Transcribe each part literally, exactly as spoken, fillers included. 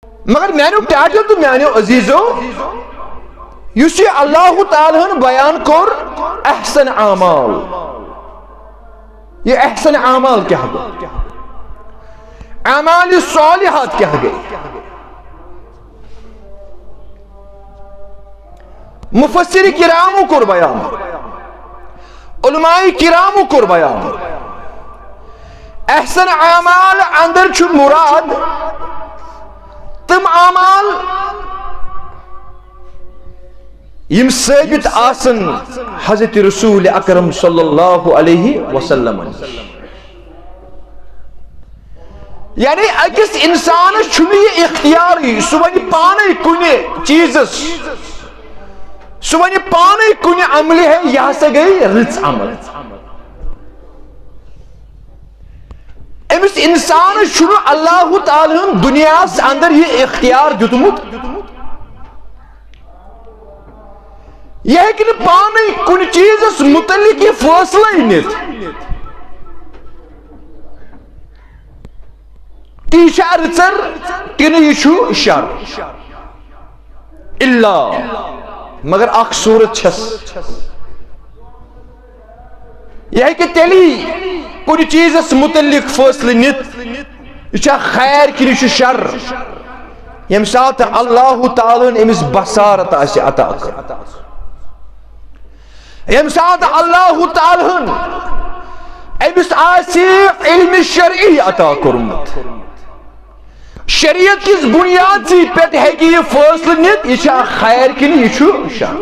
مگر میانیو ٹاٹھیو تہٕ میانیو عزیزو، یُس یہِ اللہ تعالیٰ ہن بیان کوٚر احسن اعمال، یہِ احسن اعمال کیٛاہ گوٚو؟ اعمال صالحات کیٛاہ گٔے؟ مفسر کرامو کوٚر بیان، علماء کرامو کوٚر بیان، احسن اعمال اندر چھُ مراد تِم اعمال یِم ثٲبت آسن حضرت رسول اکرم صلی اللہ علیہ وسلم۔ یعنی أکِس اِنسانَس چھُنہٕ یہِ اختیارٕے، سُہ وَنہِ پانَے کُنہِ چیٖزَس، سُہ وَنہِ پانَے کُنہِ عملہِ، ہے، یہِ ہسا گٔے رٕژ عمل۔ أمِس اِنسانَس چھُنہٕ اللہ تعالیٰ ہَن دُنیاہَس اندر یہِ اختیار دیُتمُت۔ یہِ ہیٚکہِ نہٕ پانَے کُنہِ چیٖزَس مُتعلِق یہِ فٲصلَے نِتھ۔ تہِ چھا رٕژر کِنہٕ یہِ چھُ شر؟ الا، مگر اکھ صورت چھس، یہِ ہیٚکہِ تیٚلی کُنہِ چیٖزس مُتعلق فٲصلہٕ نِتھ، یہِ چھا خیر کِنہٕ یہِ چھُ شر، ییٚمہِ ساتہٕ اللہ تعالیٰ ہن أمِس بصارت آسہِ عطا کٔرمٕژ۔ ییٚمہِ ساتہٕ اللہ تعالیٰ ہن أمِس آسہِ علم شرعی عطا کوٚرمُت، شریعت کِس بُنیادسٕے پٮ۪ٹھ ہیٚکہِ یہِ فٲصلہٕ نِتھ، یہِ چھا خیر کِنہٕ یہِ چھُ شر۔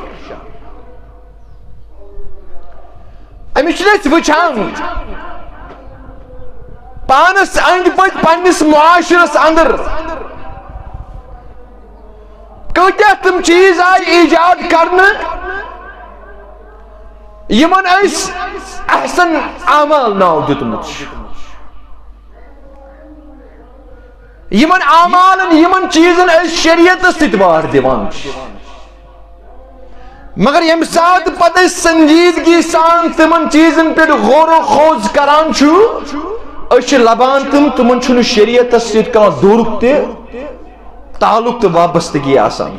أمِس چھِنہٕ أسۍ وٕچھان پانس أنٛدۍ پٔکۍ، پننِس معاشرس اندر کۭتیاہ تِم چیٖز آیہِ ایجاد کرنہٕ، یِمن أسۍ احسن اعمال ناو دیُتمُت چھُ، یِمن اعمالن، یِمن چیٖزن أسۍ شریعتس سۭتۍ وار دِوان چھِ۔ مگر ییٚمہِ ساتہٕ پتہٕ أسۍ سنجیدگی سان تِمن چیٖزن پٮ۪ٹھ غور و خوض کران چھُ، أسۍ چھِ لبان تِم، تِمن چھُنہٕ شریعتس سۭتۍ کانٛہہ دوٗرُک تہِ تعلق تہٕ وابستگی آسان۔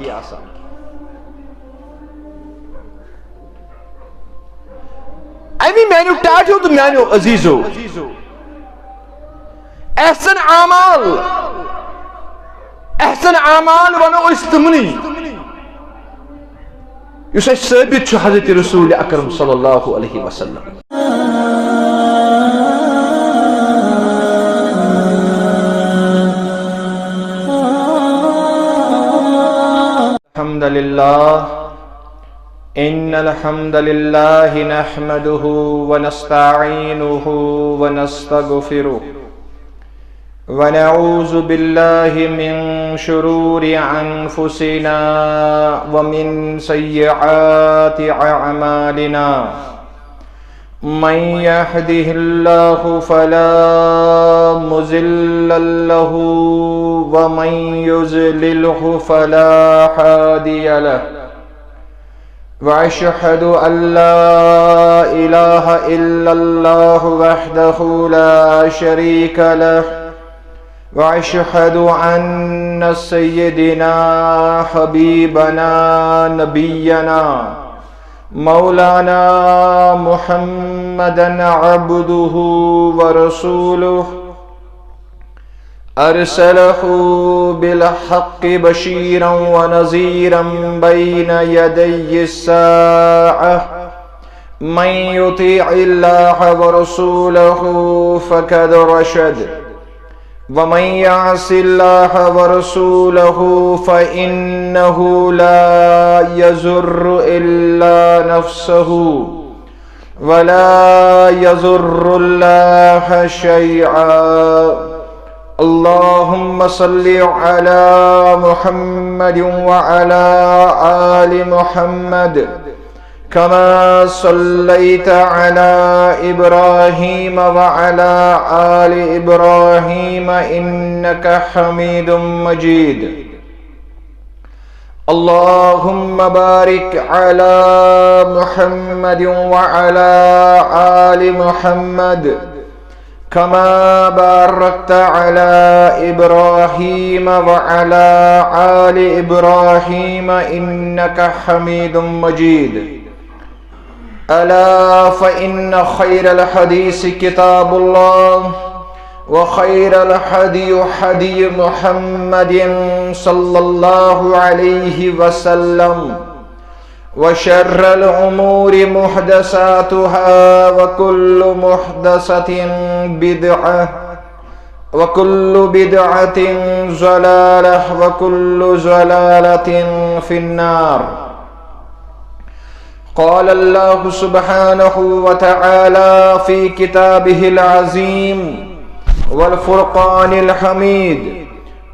امی میانیو ٹاٹھیو تہٕ میانیو عزیزو، احسن اعمال، احسن اعمال ونو أسۍ تِمنٕے، یُس اَسہِ ثٲبت چھُ حضرت رسول اکرم صلی اللہ علیہ وسلم۔ الحمد لله. إن الحمد لله نحمده ونستعينه ونستغفره، ونعوذ بالله من شرور أنفسنا ومن سيئات أعمالنا. من يهده الله فلا مضل له، ومن يضلله فلا هادي له. وأشهد أن لا إله إلا الله وحده لا شريك له، وأشهد أن سيدنا حبيبنا نبينا مولانا محمدا عبده ورسوله، أرسله بالحق بشيرا ونذيرا بين يدي الساعة. من يطيع الله ورسوله فقد رشد، ومن يعص الله ورسوله فإنه لا يضر إلا نفسه ولا يضر الله شيئا. اللهم صل على محمد وعلى آل محمد كما صليت على إبراهيم وعلى آل إبراهيم إنك حميد مجيد. اللهم بارك على محمد وعلى آل محمد كما باركت على إبراهيم وعلى آل إبراهيم إنك حميد مجيد. ألا فإن خير الحديث كتاب الله، وخير الهدي هدي محمد صلى الله عليه وسلم، وشر الأمور محدثاتها، وكل محدثة بدعة، وكل بدعة ضلالة، وكل ضلالة في النار. قال الله سبحانه وتعالى في كتابه العظيم والفرقان الحميد: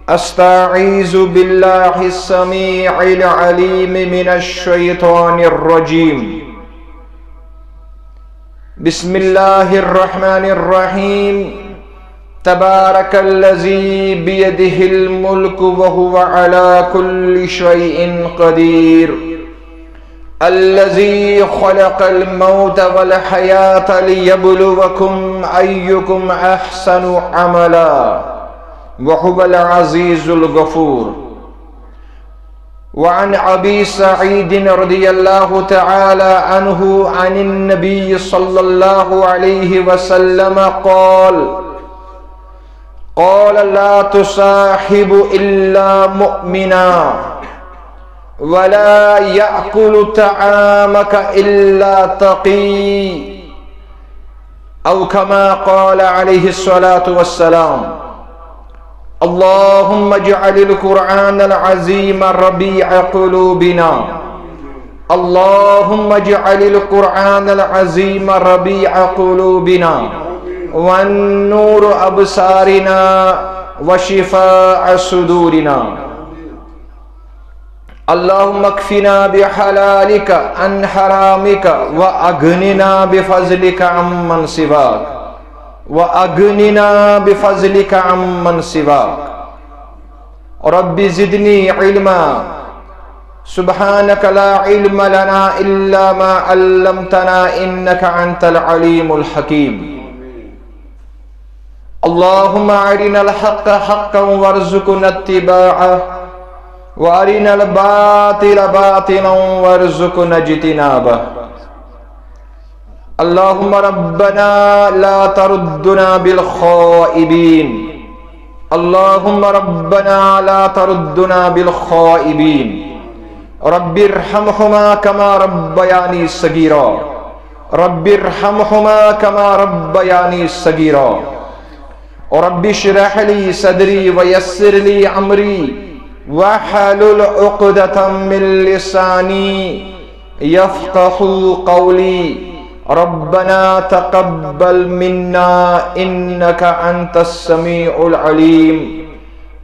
أستعيذ بالله السميع العليم من الشيطان الرجيم. بسم الله الرحمن الرحيم. تبارك الذي بيده الملك وهو على كل شيء قدير. الذي خلق الموت والحياة ليبلوكم أيكم أحسن عملا وهو العزيز الغفور. وعن أبي سعيد رضي الله تعالى عنه عن النبي صلى الله عليه وسلم قال: قال: لا تصاحب إلا مؤمنا، ولا يأكل طعامك إلا تقي، أو كما قال عليه الصلاة والسلام. اللهم اجعل القرآن العظيم ربيع قلوبنا. اللهم اجعل القرآن العظيم ربيع قلوبنا، والنور أبصارنا، وشفاء صدورنا. اللهم اكفنا بحلالك عن حرامك، وأغننا بفضلك عمن سواك، وأغننا بفضلك عمن سواك. رب زدني علما. سبحانك لا علم لنا إلا ما علمتنا إنك أنت العليم الحكيم. اللهم أرنا الحق حقا وارزقنا اتباعه، وأرنا الباطل باطلا وارزقنا اجتنابه. اللهم ربنا لا تردنا بالخائبين. اللهم ربنا لا تردنا بالخائبين. رب ارحمهما كما ربياني صغيرا. رب ارحمهما كما ربياني صغيرا. رب اشرح لي صدري ويسر لي أمري واحلل عقدة من لساني يفقهوا قولي. ربنا تقبل منا إنك أنت السميع العليم.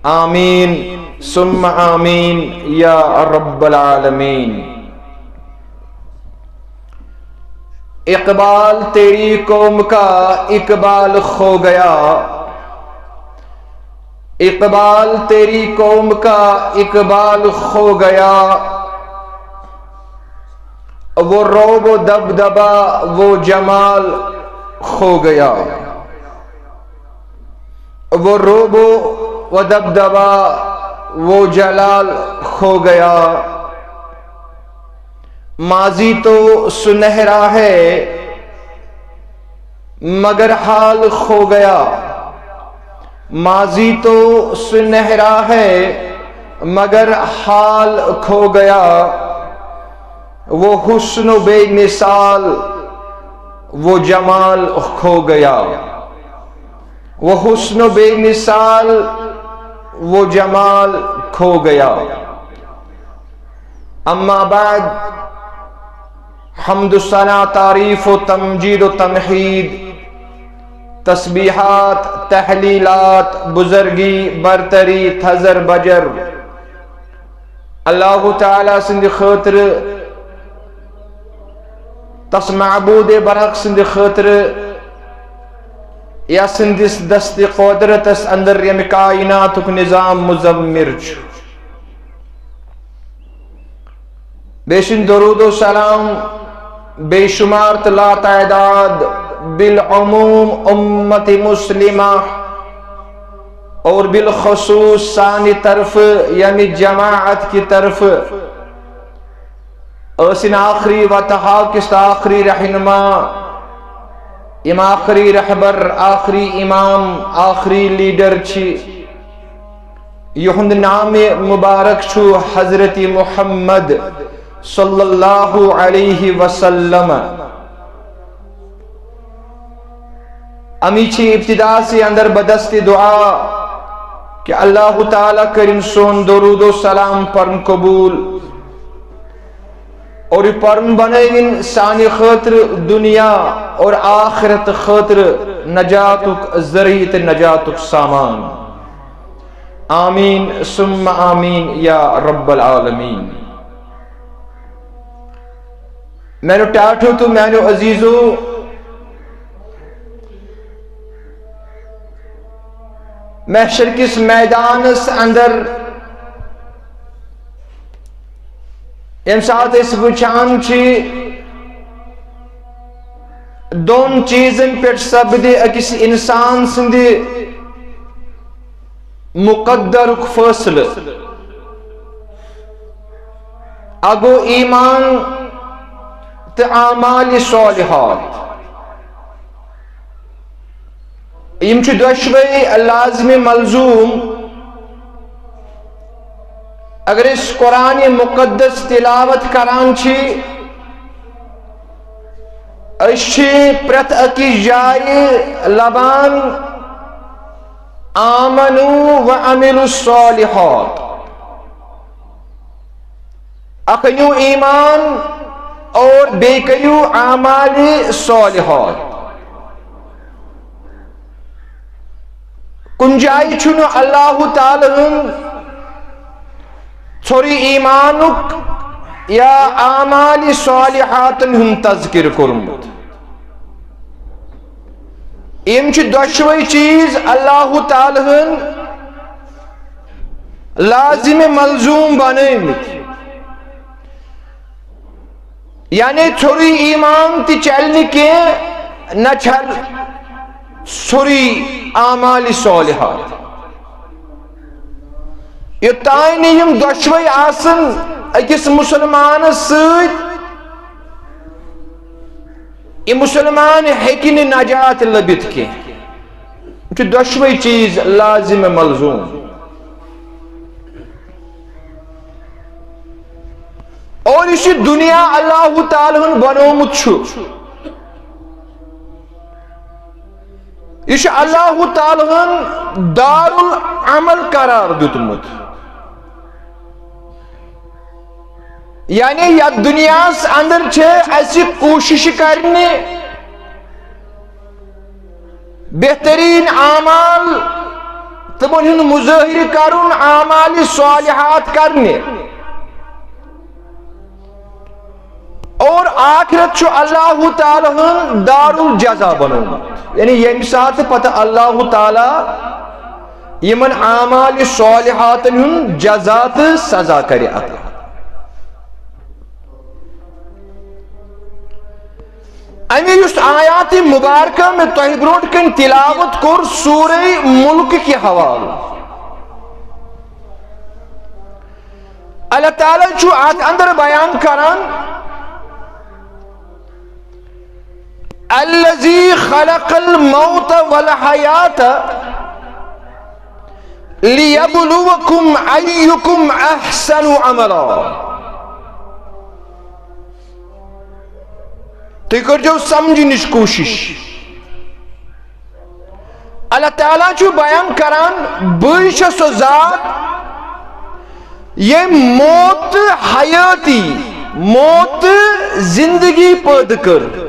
آمين ثم آمين يا رب العالمين. اقبال تیری قوم کا اقبال کھو گیا، اقبال تیری قوم کا اقبال کھو گیا، وہ رعب و دبدبہ، وہ جمال کھو گیا۔ وہ رعب و دبدبہ، وہ جلال کھو گیا۔ ماضی تو سنہرا ہے مگر حال کھو گیا۔ ماضی تو سنہرا ہے مگر حال کھو گیا۔ وہ حسن و بے مثال، وہ جمال کھو گیا۔ وہ حسن و بے مثال، وہ جمال کھو گیا۔ اما بعد، حمد و ثنا، تعریف و تمجید و تمحید، تسبیحات، تحلیلات، بزرگی، برتری، تھزر بجر، اللہ تعالیٰ سٕنٛدِ خٲطرٕ، تس معبود برحق سٕنٛدِ خٲطرٕ، یا سٕنٛدِس دست قدرتس اندر ییٚمہِ کائناتُک نظام مزمر چھُ۔ بیٚیہِ سٕنٛدِ درود و سلام بے شمار تہٕ لاتعداد بالعموم امت مسلمہ اور بالخصوص سانہِ طرفہٕ، یعنی جماعت کہِ طرفہٕ، ٲسِن آخری وتحا کِس تہٕ آخری رہنما، یِم آخری رہبر، آخری امام، آخری لیڈر چھِ۔ یِہُنٛد نام مبارک چھُ حضرت محمد صلی اللہ علیہ وسلم۔ امی چھ ابتدا سے اندر بدست دعا کہ اللہ تعالیٰ کرن سون درود و سلام پرن قبول اور یہ پرن بنائن سانی خاطر دنیا اور آخرت خاطر نجاتک ذریعہ تہٕ نجاتک سامان۔ آمین ثم آمین یا رب العالمین۔ میانو ٹاٹھو تو میانو عزیزو، محشر کِس میدانس اندر ییٚمہِ ساتہٕ أسۍ وٕچھان چھِ، دۄن چیٖزن پٮ۪ٹھ سپدِ أکِس انسان سٕنٛدِ مقدرُک فٲصلہٕ۔ اکھ گوٚو ایمان تہٕ اعمال صالحات۔ یِم چھِ دۄشوے لازم ملزوم۔ اگر أسۍ قرآن مقدس تلاوت کران چھِ، أسۍ چھِ پرٛٮ۪تھ أکِس جایہِ لبان آمنو و عملوا الصالحات۔ اکھ أنِو ایمان اور بیٚیہِ کٔرِو اعمال صالحات۔ کُنہِ جایہِ چھُنہٕ اللہ تعالیٰ ہن ژھوٚرُے ایمانُک یا اعمال صالحاتن ہُنٛد تذکر کوٚرمُت۔ یِم چھِ دۄشوے چیٖز اللہ تعالیٰ ہن لازم ملزوم بنٲومٕتۍ۔ یعنی ژھوٚرُے ایمان تہِ چلہِ نہٕ کینٛہہ، نہ چلہِ ژھوٚرُے اعمال صالحات۔ یوٚتام نہٕ یِم دۄشوے آسن أکِس مُسلمانس سۭتۍ، یہِ مُسلمان ہیٚکہِ نہٕ نجات لٔبِتھ کینٛہہ۔ یِم چھِ دۄشوے چیٖز لازم ملزوم۔ اور یُس یہِ دُنیا اللہ تعالیٰ ہن بنوومُت چھُ، یہِ چھُ اللہ تعالیٰ ہن دارالعمل قرار دیُتمُت۔ یعنی یتھ دُنیاہس اندر چھِ اسہِ کوٗشش کرنہِ بہترین اعمال، تِمن ہُنٛد مظٲہرٕ کرُن، اعمال صالحات کرنہِ۔ اور آخرت چھُ اللہ تعالیٰ ہن دارالجزا بنوومُت، یعنی ییٚمہِ ساتہٕ پتہٕ اللہ تعالیٰ یِمن اعمال صالحاتن ہُنٛد جزا تہٕ سزا کرِ عطا۔ امی یُس آیات مبارکہ مےٚ تۄہہِ برونٛٹھ کنہِ تلاوت کوٚر سورہ ملک کہِ حوالہٕ، اللہ تعالیٰ چھُ اتھ اندر بیان کران، الذی خلق الموت والحیات لیبلوکم ایکم احسن عملا۔ تُہۍ کٔرۍزیو سمجھنٕچ کوٗشش۔ اللہ تعالیٰ چھُ بیان کران، بٕے چھُس سُہ ذات ییٚمۍ موت تہٕ حیٲتی، موت تہٕ زندگی پٲدٕ کٔر۔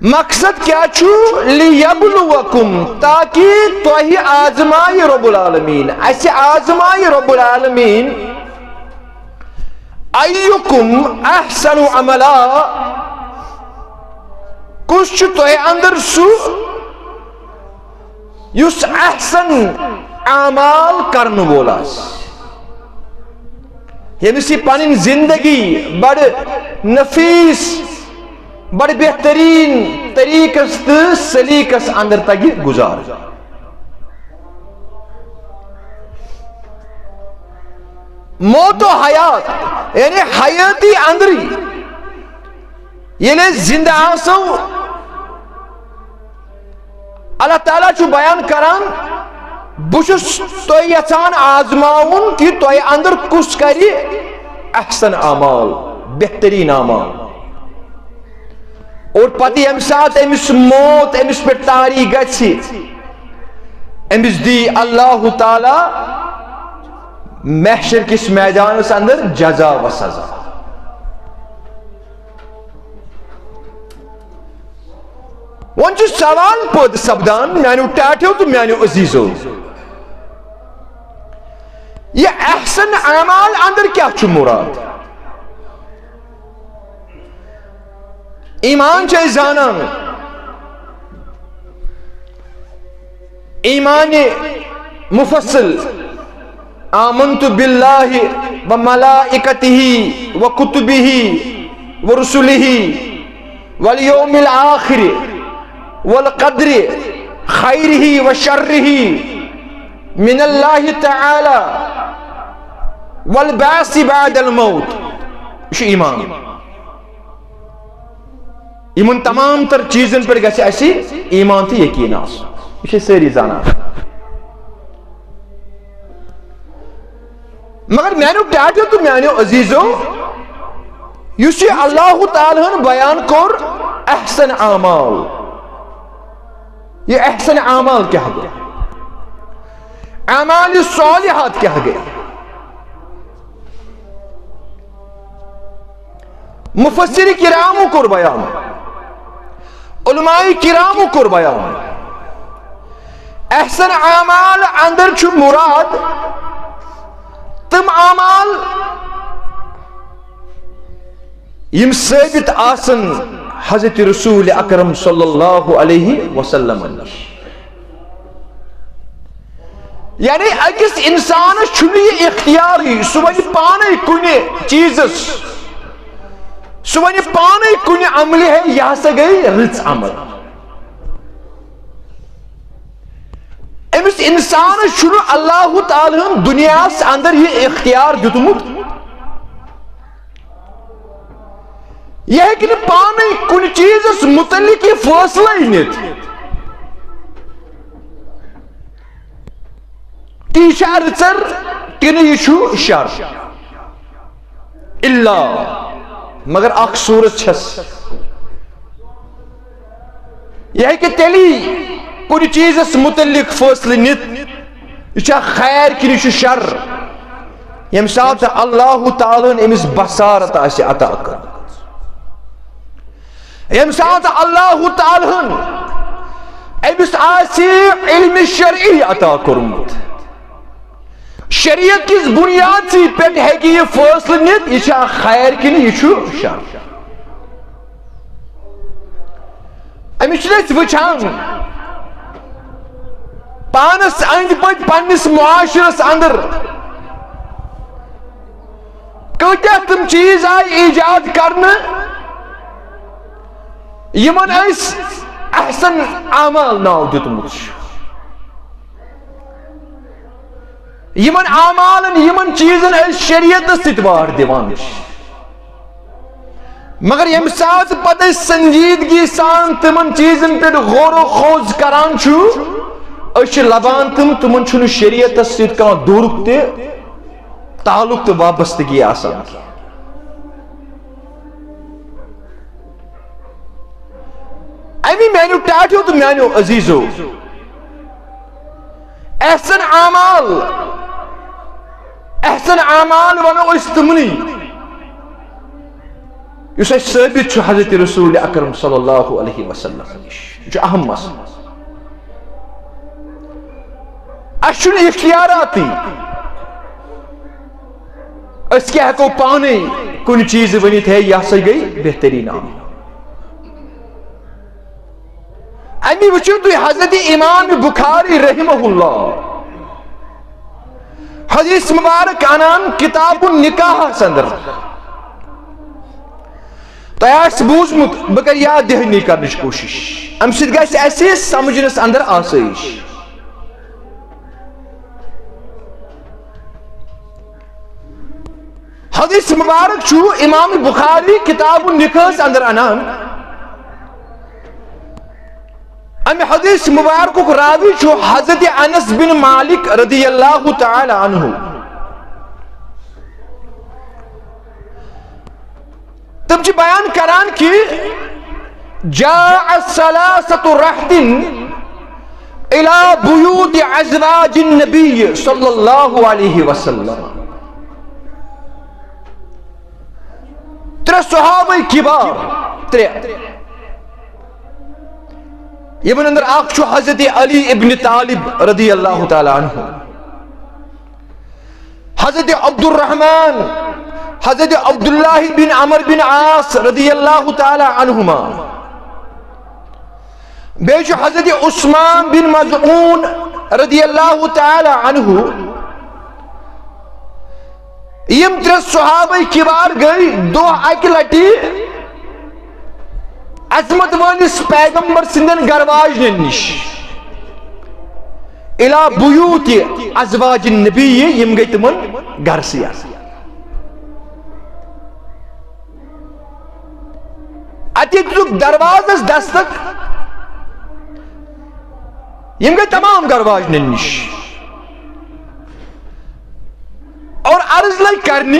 مقصد کیٛاہ چھُ؟ لیبلوکم، تاکہ تۄہہِ آزمایہِ رب العالمین، اسہِ آزمایہِ رب العالمین۔ ایکم احسن عملا، کُس چھُ تۄہہِ اندر سُہ یُس احسن اعمال کرن وول آسہِ، ییٚمِس یہِ پنٕنۍ زندگی بڑٕ نفیس بڑٕ بہتریٖن طریٖقس تہٕ سلیٖقس اندر تگہِ گُزارُن۔ موت و حیات، یعنی حیٲتی اندری، ییٚلہِ أسۍ زندٕ آسو، اللہ تعالیٰ چھُ بیان کران، بہٕ چھُس تۄہہِ یژھان آزماوُن کہِ تۄہہِ اندر کُس کرِ احسن اعمال، بہتریٖن اعمال۔ اور پتہٕ ییٚمہِ ساتہٕ أمِس موت أمِس پٮ۪ٹھ طاری گژھِ، أمِس دی اللہ تعالیٰ محشر کِس میدانس اندر جزا و سزا۔ وۄنۍ چھُ سوال پٲدٕ سپدان، میانیو ٹاٹھیو تہٕ میانیو عزیزو، یہِ احسن اعمال اندر کیٛاہ چھُ مُراد؟ ایمان چھِ أسۍ زانان، ایمان مفصل، آمنت باللہ و ملائکتہ و کتبہ و رسلہ والیوم الآخر والقدر خیرہ و شرہ من اللہ تعالی والبعث بعد الموت۔ یہِ چھُ ایمان۔ یِمن تمام تر چیٖزن پٮ۪ٹھ گژھِ اَسہِ ایمان تہٕ یقین آسُن۔ یہِ چھِ أسۍ سٲری زانان۔ مگر میانیو ٹاٹھیو تہٕ میانیو عزیزو، یُس یہِ اللہ تعالیٰ ہن بیان کوٚر احسن اعمال، یہِ احسن اعمال کیٛاہ گوٚو؟ اعمال صالحات کیٛاہ گٔے؟ مفسر کرامو کوٚر بیان، علماء کرامو کوٚر بیان، احسن اعمال اندر چھُ مراد تِم اعمال یِم ثٲبت آسن حضرت رسول اکرم صلی اللہ علیہ وسلم نِش۔ یعنی أکِس اِنسانَس چھُنہٕ یہِ اختیارٕے، سُہ وَنہِ پانَے کُنہِ چیٖزَس، سُہ وَنہِ پانَے کُنہِ عملہِ، ہے، یہِ ہسا گٔے رٕژ عمل۔ أمِس اِنسانَس چھُنہٕ اللہ تعالیٰ ہَن دُنیاہَس اندر یہِ اختیار دیُتمُت۔ یہِ ہیٚکہِ نہٕ پانے کُنہِ چیٖزس مُتعلق یہِ فٲصلے نِتھ کہِ یہِ چھا رٕژر کِنہٕ یہِ چھُ شر۔ الا، مگر اکھ صورت چھس، یہِ ہیٚکہِ تیٚلی کُنہِ چیٖزس مُتعلق فٲصلہٕ نِتھ، یہِ چھا خیر کِنہٕ یہِ چھُ شر، ییٚمہِ ساتہٕ اللہ تعالیٰ ہن أمِس بصارت آسہِ عطا کٔرمٕژ، ییٚمہِ ساتہٕ اللہ تعالیٰ ہن أمِس آسہِ علم شرعی عطا کوٚرمُت، شریعت کِس بُنیادسٕے پٮ۪ٹھ ہیٚکہِ یہِ فٲصلہٕ نِتھ، یہِ چھا خیر کِنہٕ یہِ چھُ شر۔ أمِس چھِ أسۍ وٕچھان پانس أنٛدۍ پٔکۍ پننِس معاشرس اندر کۭتیاہ تِم چیٖز آیہِ ایجاد کرنہٕ، یِمن أسۍ احسن اعمال ناو دیُتمُت چھُ۔ یِمن اعمالن، یِمن چیٖزن أسۍ شریعتس سۭتۍ واٹھ دِوان چھِ۔ مگر ییٚمہِ ساتہٕ پتہٕ أسۍ سنجیدگی سان تِمن چیٖزن پٮ۪ٹھ غور و خوض کران چھُ، أسۍ چھِ لبان تِم، تِمن چھُنہٕ شریعتس سۭتۍ کانٛہہ دوٗرُک تہِ تعلق تہٕ وابستگی آسان۔ اَمی میانیو ٹاٹھیو تہٕ میانیو عزیزو، احسن اعمال، احسن اعمال ونو أسۍ تِمنٕے، یُس اَسہِ ثٲبت چھُ حضرت رسول اکرم صلی اللہ علیہ وسلم نِش۔ یہِ چھُ اہم مسلہٕ۔ اَسہِ چھُنہٕ اختیاراتٕے، أسۍ کیٛاہ ہٮ۪کو پانے کُنہِ چیٖزٕ ؤنِتھ، ہے، یہِ ہسا گٔے بہتریٖن عمل۔ اَمی وٕچھِو تُہۍ حضرت امام بخاری رحمہ اللہ حدیث مبارک انان کتاب النکاحس اندر۔ تۄہہِ آسہِ بوٗزمُت، بہٕ کرٕ یاد دہٲنی کرنٕچ کوٗشِش، اَمہِ سۭتۍ گژھِ اَسہِ سمجھنَس اندر آسٲیِش۔ حدیث مبارک چھُ امام بخاری کتاب النکاحس اندر انان۔ امہِ حدیث مبارکُک راوی چھُ حضرت انس بن مالک رضی اللہ تعالی عنہ۔ تِم چھِ بیان کران کہ جاء ثلاثة رهط إلى بيوت أزواج النبي صلى الله عليه وسلم۔ ترٛےٚ صحابہ کبار، ترٛےٚ۔ یِمن اندر اکھ چھُ حضرت علی ابن طالب رضی اللہ تعالی عنہ، حضرت عبد الرحمن، حضرت عبداللہ بن عمرو بن عاص رضی اللہ تعالی عنہما، بیٚیہِ چھُ حضرت عثمان بن مظعون رضی اللہ تعالی عنہ۔ یِم ترٛےٚ صحابہ کبار گٔے دۄہ اکہِ لٹہِ عظمت وٲلِس پیغمبر سٕنٛدٮ۪ن گرٕ واجنٮ۪ن نِش۔ الی بیوت ازواج النبی، یِم گٔے تِمن گرسٕے۔ اَتہِ دِتُکھ دروازس دستک، یِم گٔے تمام گرٕ واجنٮ۪ن نِش۔ اور عرض لگۍ کرنہِ،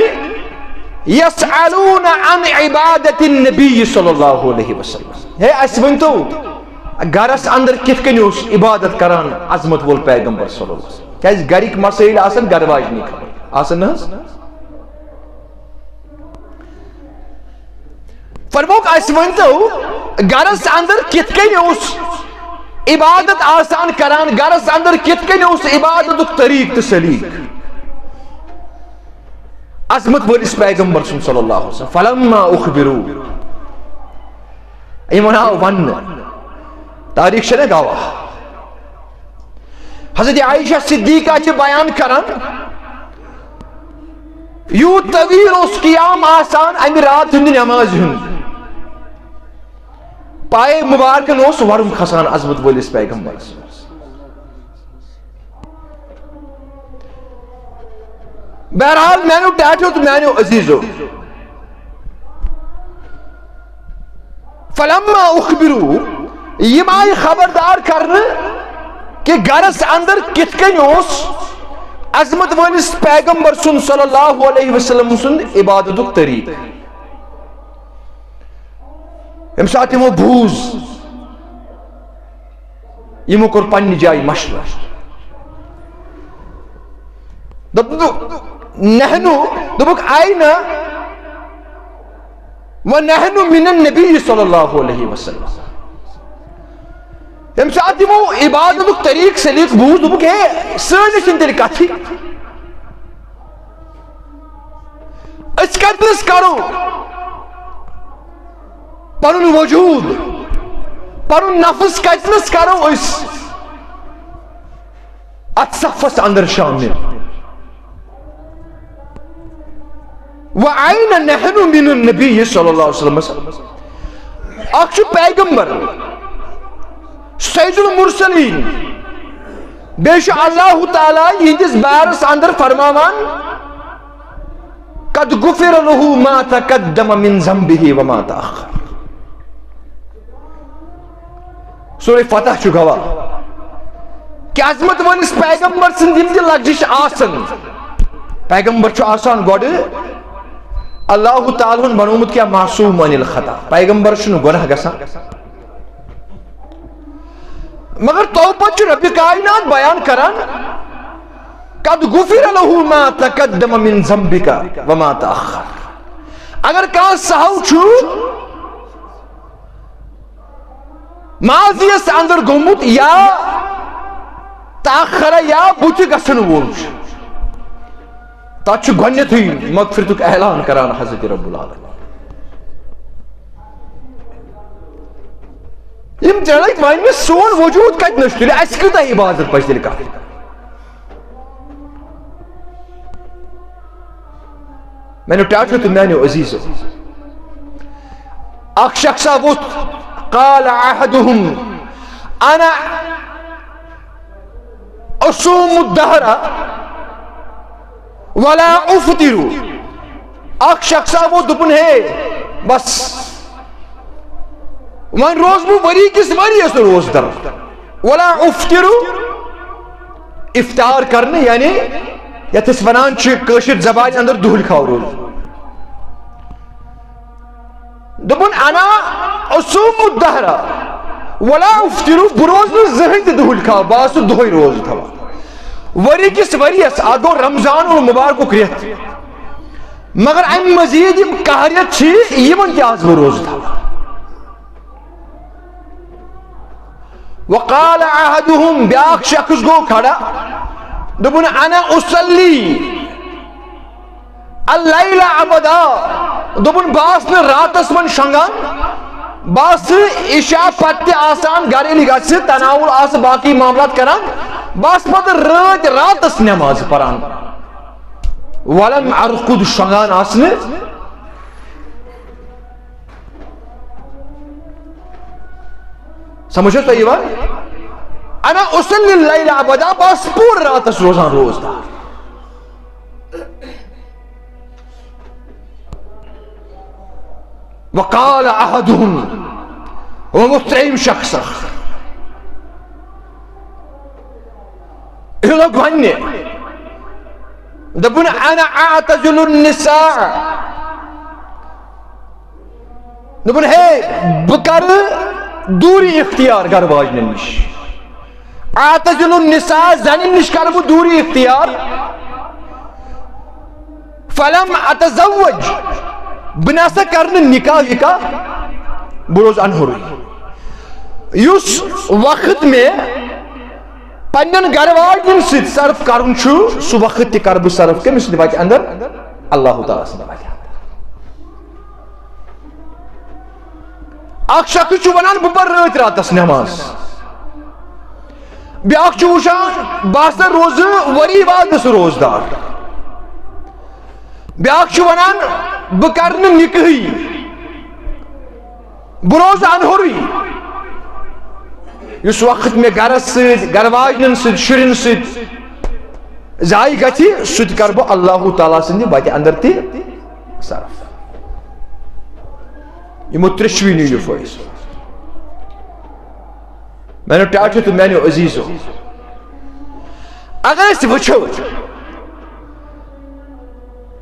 یسألون عن عبادت النبی صلی اللہ علیہ وسلم۔ ہے، اسہِ ؤنۍ تو، گرس اندر کِتھ کٔنۍ اوس عبادت کران عظمت وول پیغمبر صلی اللہ علیہ وسلم؟ کیازِ گرِکۍ مسائل آسن گرٕ واجنی خبر، آسن نہ حظ؟ فرموک، اسہِ ؤنۍ تو، گرس اندر کِتھ کٔنۍ اوس عبادت آسان کران، گرس اندر کِتھ کٔنۍ اوس عبادتُک طریٖقہٕ تہٕ سلیٖقہٕ عظمت وٲلِس پیغمبر سُنٛد صلی اللہ علیہ وسلم؟ فلما اخبروا، یِمن آو وننہٕ، تاریخ چھےٚ نہ گواہ۔ حضرت عائشہ صدیقہ چھِ بیان کران، یوٗت طویل اوس قیام آسان امہِ راتھ ہٕنٛدِ نمازِ ہُنٛد۔ پایے مبارکن اوس ورُم کھسان عظمت وٲلِس پیغمبرس۔ بہرحال، میانیو ٹاٹھیو تہٕ میانیو عزیزو، فلما اخبروا، یِم آیہِ خبردار کرنہٕ کہ گرس اندر کِتھ کٔنۍ اوس عظمت وٲلِس پیغمبر سُنٛد صلی اللہ علیہ وسلم سُنٛد عبادتُک طریٖقہٕ۔ ییٚمہِ ساتہٕ یِمو بوٗز، یِمو کوٚر پننہِ جایہِ مشورٕ۔ دوٚپُکھ، نحن، دوٚپُکھ، أين ونحن من النبي صلى الله عليه وسلم۔ ییٚمہِ ساتہٕ یِمو عبادتُک طریٖقہٕ سلیٖقہٕ بوٗز، دوٚپُکھ، ہے، سٲنۍ چھِنہٕ تیٚلہِ کتھٕے۔ أسۍ کتنس کرو پنُن وجود، پنُن نفس کتنس کرو أسۍ اتھ صفس اندر شامل؟ وأين نحن من النبي صلى الله عليه وسلم؟ اکھ چھُ پیغمبر، سید المرسلین، بیٚیہِ چھُ اللہ تعالیٰ یِہنٛدِس بارس اندر فرماوان، قد غفر له ما تقدم من ذنبه وما تأخر۔ سورہ فتح چھُ گواہ کہ عظمت وٲلِس پیغمبر سٕنٛدۍ یِم تہِ لغزش آسن، پیغمبر چھُ آسان گۄڈٕ اللہ تعالیٰ ہن بنوومُت کیٛاہ؟ معصوم عن الخطا، پیغمبر چھُنہٕ گۄناہ گژھان۔ مگر توپتہٕ چھُ رب کائنات بیان کران، قد غفر له ما تقدم من ذنبك وما تأخر۔ اگر کانٛہہ سہو چھُ ماضی یس اندر گوٚمُت یا تأخر یا بُتھِ گژھن وول چھُ، تتھ چھُ گۄڈنیتھٕے مغفرتُک اعلان کران حضرت رب العالمین۔ یِم ترٛےٚ لٔگۍ وَننہِ، سون وجود کتہِ نَس تُلہِ، اَسہِ کۭژاہ عبادت پَزِ تیٚلہِ کَرٕنۍ؟ میانیو ٹاٹھیو تہٕ میانیو عزیزو، اکھ شخصا ووٚتھ، قال احدهم، انا اصوم الدہر ولا افطر۔ اکھ شخصا ووٚتھ، دوٚپُن، ہے، بس، وۄنۍ روزٕ بہٕ ؤری کِس ؤریَس روزدر، ولا افطر، افطار کرنہٕ، یعنی یتھ أسۍ ونان چھِ کٲشِر زبانہِ اندر دُہٕلۍ کھاو روزُن۔ دوٚپُن، انا اصوم الدہر ولا افطر، بہٕ روزٕ نہٕ زٕہٕنۍ تہِ دُہٕلۍ کھاو، بہٕ آسہٕ دۄہے روزٕ تھاوان۔ ؤری کِس ؤریَس، اکھ گوٚو رمضان المبارکُک رٮ۪تھ، مگر امہِ مزید یِم کاہ رٮ۪تھ چھِ، یِمن تہِ آسہٕ بہٕ روزٕ تھاوان۔ وقال احدهم، بیاکھ شخص گوٚو کھڑا، دوٚپُن، انا اصلی اللیل ابدا، دوٚپُن، بہٕ آس نہٕ راتس منٛز شۄنٛگان، بہٕ آسہٕ عشاء پتہٕ تہِ آسان گرِ، ییٚلہِ گژھِ تناوُل آسہٕ، باقٕے معاملات کران، بہٕ آسہٕ پتہٕ رٲتۍ راتس نٮ۪ماز پران۔ ولم ارقد، شۄنٛگان آسہٕ نہٕ۔ سمجھ چھا تۄہہِ یِوان؟ انا اصلی اللیل ابدا، بہٕ آسہٕ پوٗرٕ راتس روزان روزدار۔ وقال احدهم، ووٚن ترٛیٚیِم شخص اکھ، یہِ لوٚگ وننہِ، دوٚپُن، انا اعتزل النساء، دوٚپُن، ہے، بہٕ کرٕ دوٗری اختیار گرٕ واجنٮ۪ن نِش۔ اعتزل النساء، زنہِ نِش کرٕ بہٕ دوٗری اختیار۔ فلم اتزوج، بہٕ نسا کرٕ نہٕ نکاح وکاح، بہٕ روزٕ انہُرٕے۔ یُس وقت مےٚ پننٮ۪ن گرٕ واجنٮ۪ن سۭتۍ صرف کرُن چھُ، سُہ وقت تہِ کرٕ بہٕ صرف کٔمِس سٕنٛدِ وتہِ اندر؟ اللہ تعالیٰ سٕنٛدِ وتہِ اندر۔ اکھ شخص چھُ ونان، بہٕ پرٕ رٲتۍ راتس نماز۔ بیاکھ چھُ وٕچھان، بہٕ ہسا روزٕ ؤری وادس روزدار۔ بیاکھ چھُ ونان، بہٕ کرٕ نہٕ نکاحٕے، بہٕ روزٕ انہُرٕے۔ یُس وقت مےٚ گرس سۭتۍ، گرٕ واجنٮ۪ن سۭتۍ، شُرٮ۪ن سۭتۍ ضایع گژھِ، سُہ تہِ کرٕ بہٕ اللہ تعالیٰ سٕنٛدِ وتہِ اندر تہِ صرف۔ یِمو ترٛیشوٕنی یہِ فٲصلہٕ۔ میانیو ٹاٹھیو تہٕ میانیو عزیزو، اگر أسۍ وٕچھو،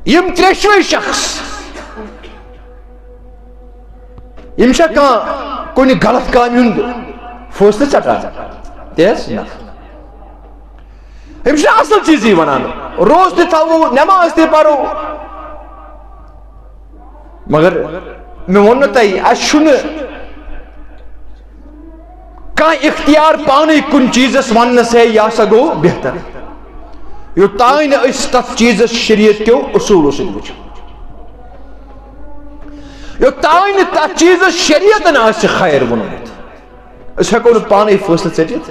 یِم ترٛیشوے شخص، یِم چھا کانٛہہ کُنہِ غلط کامہِ ہُنٛد فٲصلہٕ ژٹان؟ تہِ حظ نہ۔ أمِس چھُنہٕ اصل چیٖزٕے ونان، روزٕ تہِ تھاوو، نماز تہِ پرو۔ مگر مےٚ ووٚن نہٕ تۄہہِ، اَسہِ چھُنہٕ کانٛہہ اختیار پانے کُنہِ چیٖزس وننس، ہے، یہِ ہسا گوٚو بہتر، یوٚتام نہٕ أسۍ تتھ چیٖزس شریعت کیو اصوٗلو سۭتۍ وٕچھو، یوٚتام نہٕ تتھ چیٖزس شریعتن آسہِ خیر ووٚنمُت۔ أسۍ ہٮ۪کو نہٕ پانے فٲصلہٕ ژٔٹِتھ۔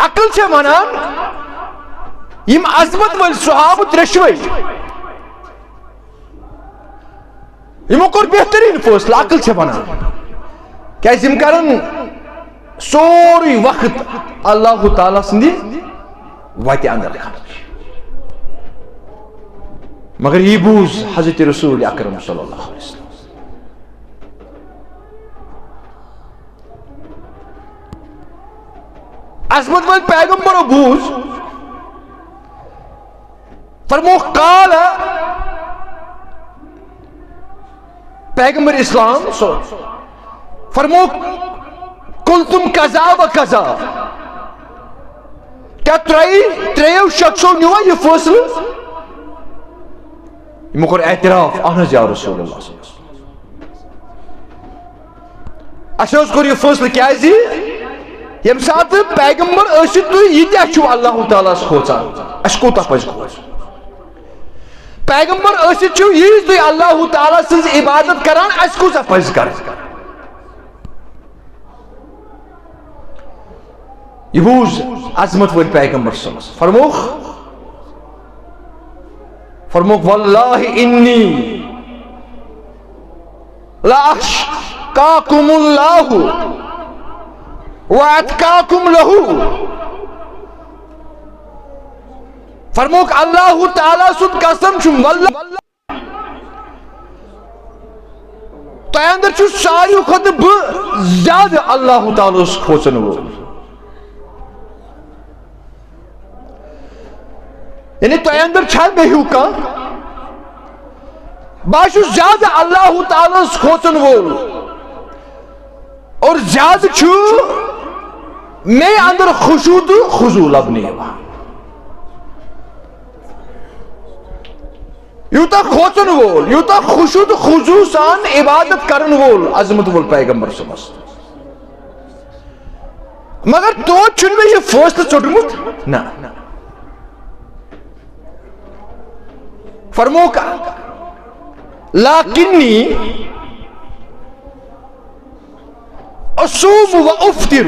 عقل چھےٚ ونان، یِم عظمت وٲلۍ صحابہٕ ترٛیشوے، یِمو کوٚر بہتریٖن فٲصلہٕ، عقل چھےٚ ونان۔ کیازِ یِم کرن سورُے وقت اللہ تعالیٰ سٕنٛدِ وتہِ اندر خرچ۔ مگر یہِ بوٗز حضرت رسول اکرم صلی اللہ علیہ وسلم۔ عظمت وٲلۍ پیغمبرو بوٗز، فرمووُکھ، قال، پیغمبر اسلام صلی، فرمووُکھ، قلتم کذا و کذا، کیٛاہ ترٛیٚیہِ، ترٛیٚیو شخصو نیوا یہِ فٲصلہٕ؟ یِمو کوٚر اعتراف، اہن حظ یا رسول اللہ صلی اللہ علیہ وسلم۔ اَسہِ حظ کوٚر یہِ فٲصلہٕ، کیٛازِ؟ ییٚمہِ ساتہٕ پیغمبر ٲسِتھ تُہۍ ییٖتیٛاہ چھِو اللہ تعالیٰ ہَس کھوژان، اَسہِ کوٗتاہ پَزِ کھوژُن؟ پیغمبر ٲسِتھ چھِو ییٖژ تُہۍ اللہ تعالیٰ سٕنٛز عبادت کران، اَسہِ کۭژاہ پَزِ کرٕنۍ؟ یہِ بوٗز عظمت وٲلۍ پیغمبر صٲبَس، فرمووُکھ، فرموک، واللہ انی لاشکاکم اللہ واتقاکم لہ۔ فرموک، اللہ تعالیٰ سُنٛد قسم چھُم، واللہ، تۄہہِ اندر چھُ ساروی کھۄتہٕ بہٕ زیادٕ اللہ تعالیٰ ہس کھوژن وول۔ یعنی تۄہہِ اندر چھا مےٚ ہیوٗ کانٛہہ؟ بہٕ ہا چھُس زیادٕ اللہ تعالیٰ ہس کھوژن وول اور زیادٕ چھُ مےٚ اندر خشوع تہٕ خضوع لبنہٕ یِوان۔ یوٗتاہ کھوژن وول، یوٗتاہ خشوع تہٕ خضوع سان عبادت کرن وول عظمت وول پیغمبر صٲبس۔ مگر توتہِ چھُنہٕ مےٚ یہِ فٲصلہٕ ژوٚٹمُت، نہ۔ فرموک، لکنی اصوم و افطر۔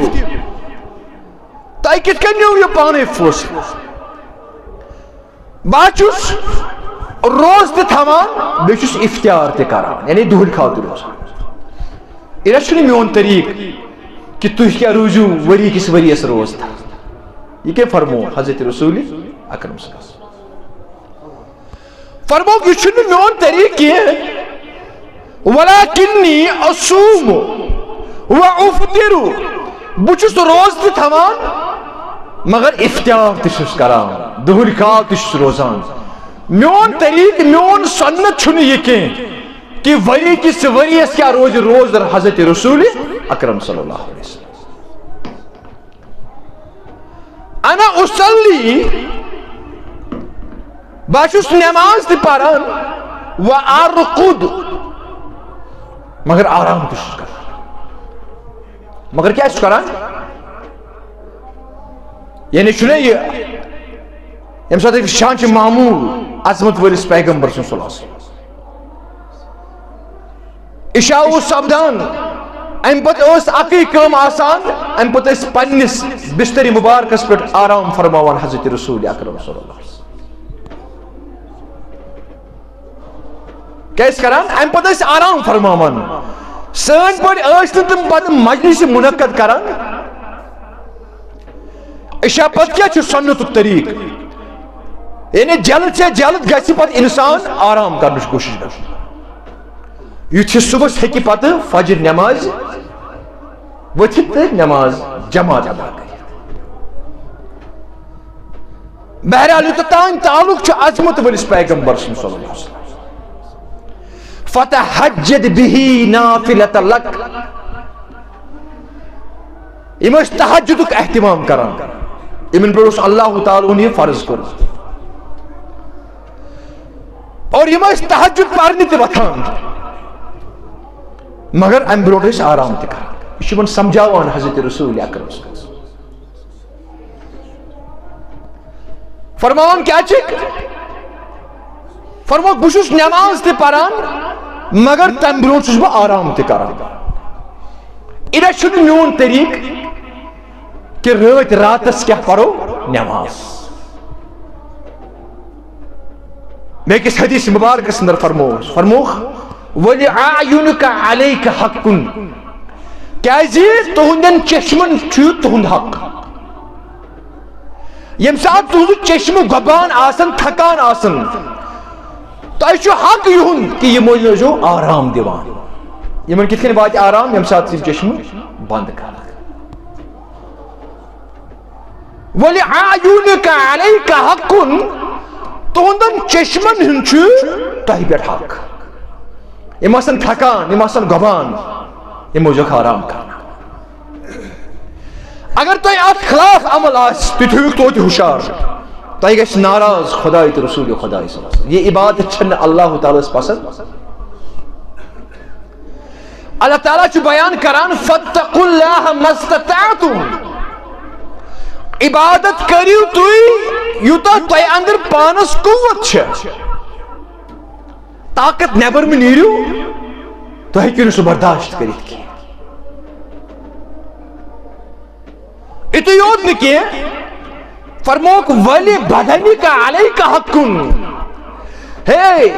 تۄہہِ کِتھ کٔنۍ نیوٗ یہِ پانے فٲصلہٕ؟ بہٕ چھُس روزٕ تہِ تھاوان، بیٚیہِ چھُس افطار تہِ کران، یعنی دُہٕلۍ کھاو تہِ روزان۔ یہِ چھُنہٕ میون طریٖقہٕ کہِ تُہۍ کیٛاہ روٗزِو ؤری کِس ؤریَس روزٕ تھاوان۔ یہِ کیٛاہ فرموو حضرت رسول اکرم صلی اللہ علیہ وسلم؟ فرمووُکھ، یہِ چھُنہٕ میون طریٖقہٕ کینٛہہ۔ ولکنی اصوم و افطر، بہٕ چھُس روزٕ تہِ تھاوان، مگر افطار تہِ چھُس کران، دُہٕلۍ کھاو تہِ چھُس روزان۔ میون طریٖقہٕ، میون سنت چھُنہٕ یہِ کینٛہہ کہِ ؤری کِس ؤریَس کیٛاہ روزِ روزدر حضرت رسول اکرم صلی اللہ علیہ وسلم۔ انا اصلی، بہٕ چھُس نماز تہِ پران، و ارقد، مگر آرام تہِ چھُس کران۔ مگر کیٛاہ چھُس کران؟ یعنی چھُنہ یہِ، ییٚمہِ ساتہٕ أسۍ وٕچھان چھِ معموٗل عظمت وٲلِس پیغمبر سُنٛد صلی اللہ علیہ وسلم۔ عشاء اوس سپدان، امہِ پتہٕ ٲس اکٕے کٲم آسان، امہِ پتہٕ ٲسۍ پننِس بسترِ مبارکس پٮ۪ٹھ آرام فرماوان حضرت رسول اکرم صلی اللہ علیہ وسلم۔ کیٛاہ ٲسۍ کران؟ امہِ پتہٕ ٲسۍ آرام فرماوان۔ سٲنۍ پٲٹھۍ ٲسۍ نہٕ تِم پتہٕ مجلس منعقد کران۔ عشاء پتہٕ کیٛاہ چھُ سنتُک طریٖقہٕ؟ یعنی جلد سے جلد گژھِ پتہٕ انسان آرام کرنٕچ کوٗشش کرُن، یُتھ یہِ صبحس ہیٚکہِ پتہٕ فجر نماز ؤتھِتھ تہٕ نماز جماعت ادا کٔرِتھ۔ بہرحال، یوٚتتھ تام تعلق چھُ عظمت وٲلِس پیغمبر سُنٛد صلی اللہ علیہ وسلم، فتہجد بہ نافلۃ لک۔ یِم ٲسۍ تہجدُک اہتمام کران، یِمن پٮ۪ٹھ اوس اللہ تعالیٰ ہن یہِ فرض کوٚرمُت۔ اور یِم ٲسۍ تہجد پرنہِ تہِ وۄتھان، مگر امہِ برونٛٹھ ٲسۍ آرام تہِ کران۔ یہِ چھُ یِمن سمجھاوان حضرت رسول اکرم صلی اللہ علیہ وسلم۔ فرماوان کیٛاہ چھِکھ؟ فرمووُکھ، بہٕ چھُس نماز تہِ پران، مگر تَمہِ برونٛہہ چھُس بہٕ آرام تہِ کران۔ یہِ چھُنہٕ میون طریٖقہٕ کہِ رٲتۍ راتس کیٛاہ پرو نماز۔ بیٚکِس حدیث مبارکس اندر فرمووُس، فرمووُکھ، وَلِأَعْيُنِكَ عَلَيْكَ حَقٌّ، کیٛازِ تُہنٛدٮ۪ن چشمن چھُ تُہنٛد حق۔ ییٚمہِ ساتہٕ تُہنٛد چشمہٕ گۄبان آسن، تھکان آسن، تۄہہِ چھُ حق یِہُنٛد کہِ یِمو یہِ چھُ آرام دِوان۔ یِمن کِتھ کٔنۍ واتہِ آرام؟ ییٚمہِ ساتہٕ یِم چشمہٕ بنٛد کرن۔ وَلِأَعْيُنِكَ عَلَيْكَ حَقٌّ، تُہنٛدن چشمن ہُنٛد چھُ تۄہہِ پٮ۪ٹھ حق۔ یِم آسن تھکان، یِم آسن گۄبان، یِمو چھُکھ آرام کرنا۔ اگر تۄہہِ اتھ خلاف عمل آسہِ، تُہۍ تھٲیِو توتہِ ہُشار، تۄہہِ گژھِ ناراض خداے تہٕ رسول خداے صلی اللہ علیہ وسلم۔ یہِ عبادت چھنہٕ اللہ تعالیٰ ہس پسند۔ اللہ تعالیٰ چھُ بیان کران، فَاتَّقُوا اللَّهَ مَا اسْتَطَعْتُمْ۔ عبادت کٔرِو تُہۍ یوٗتاہ تۄہہِ اندر پانس قوت چھِ۔ طاقت نٮ۪بر مہٕ نیٖرِو، تُہۍ ہیٚکِو نہٕ سُہ برداشت کٔرِتھ کینٛہہ۔ یِتُے یوت نہٕ کینٛہہ، فرمووُکھ، وَلِبَدَنِكَ عَلَيْكَ حَقٌّ، ہے،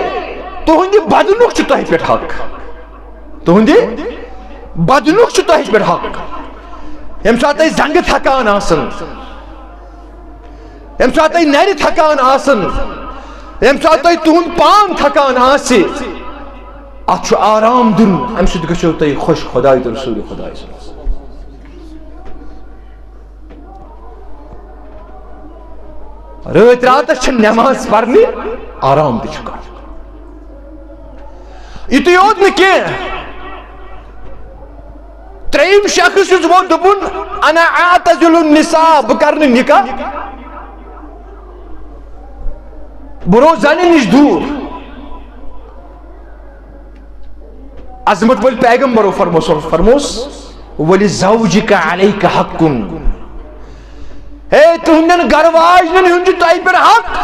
تُہنٛدِ بدنُک چھُ تۄہہِ پٮ۪ٹھ حق۔ تُہنٛدِ بدنُک چھُ تۄہہِ پٮ۪ٹھ حق۔ ییٚمہِ ساتہٕ تۄہہِ زنٛگہٕ تھکان آسن، ییٚمہِ ساتہٕ تۄہہِ نرِ تھکان آسن، ییٚمہِ ساتہٕ تۄہہِ تُہنٛد پان تھکان آسہِ، اتھ چھُ آرام دیُن۔ امہِ سۭتۍ گٔژھِو تُہۍ خۄش خۄداے تہٕ رسول خۄداے سٕنٛدِس۔ رٲتۍ راتس چھِ نماز پرنہِ، آرام تہِ چھُ کرُن۔ یِتُے یوت نہٕ کینٛہہ، ترٛیٚیِم شخص یُس ووت، دوٚپُن، "انا اعتزل النساء"، بہٕ کرٕ نہٕ نکاح، بہٕ روزٕ زنہِ نِش دوٗر۔ عظمت وٲلۍ پیغمبرو فرموس، فرموس، "ولزوجک علیک حق"۔ ہے، تُہنٛدٮ۪ن گرٕ واجنٮ۪ن ہُنٛد چھُ تۄہہِ پٮ۪ٹھ حق۔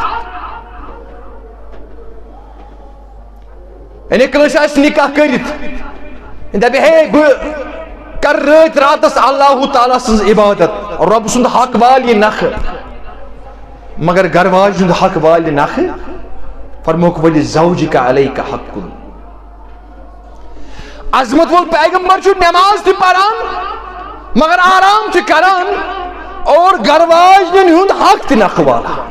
یعنی کٲنٛسہِ آسہِ نکاح کٔرِتھ، دَپہِ، "ہے، بہٕ کرٕ رٲتۍ راتس اللہ تعالیٰ سٕنٛز عبادت، رۄب سُنٛد حق والہِ نکھٕ"، مگر گرٕ واجنہِ ہُنٛد حق والہِ نکھٕ۔ فرموکھ، "ولزوجک علیک حق"۔ عظمت وول پیغمبر چھُ نماز تہِ پران، مگر آرام تہِ کران اور گرٕ واجنٮ۪ن ہُنٛد حق تہِ نکھٕ والان۔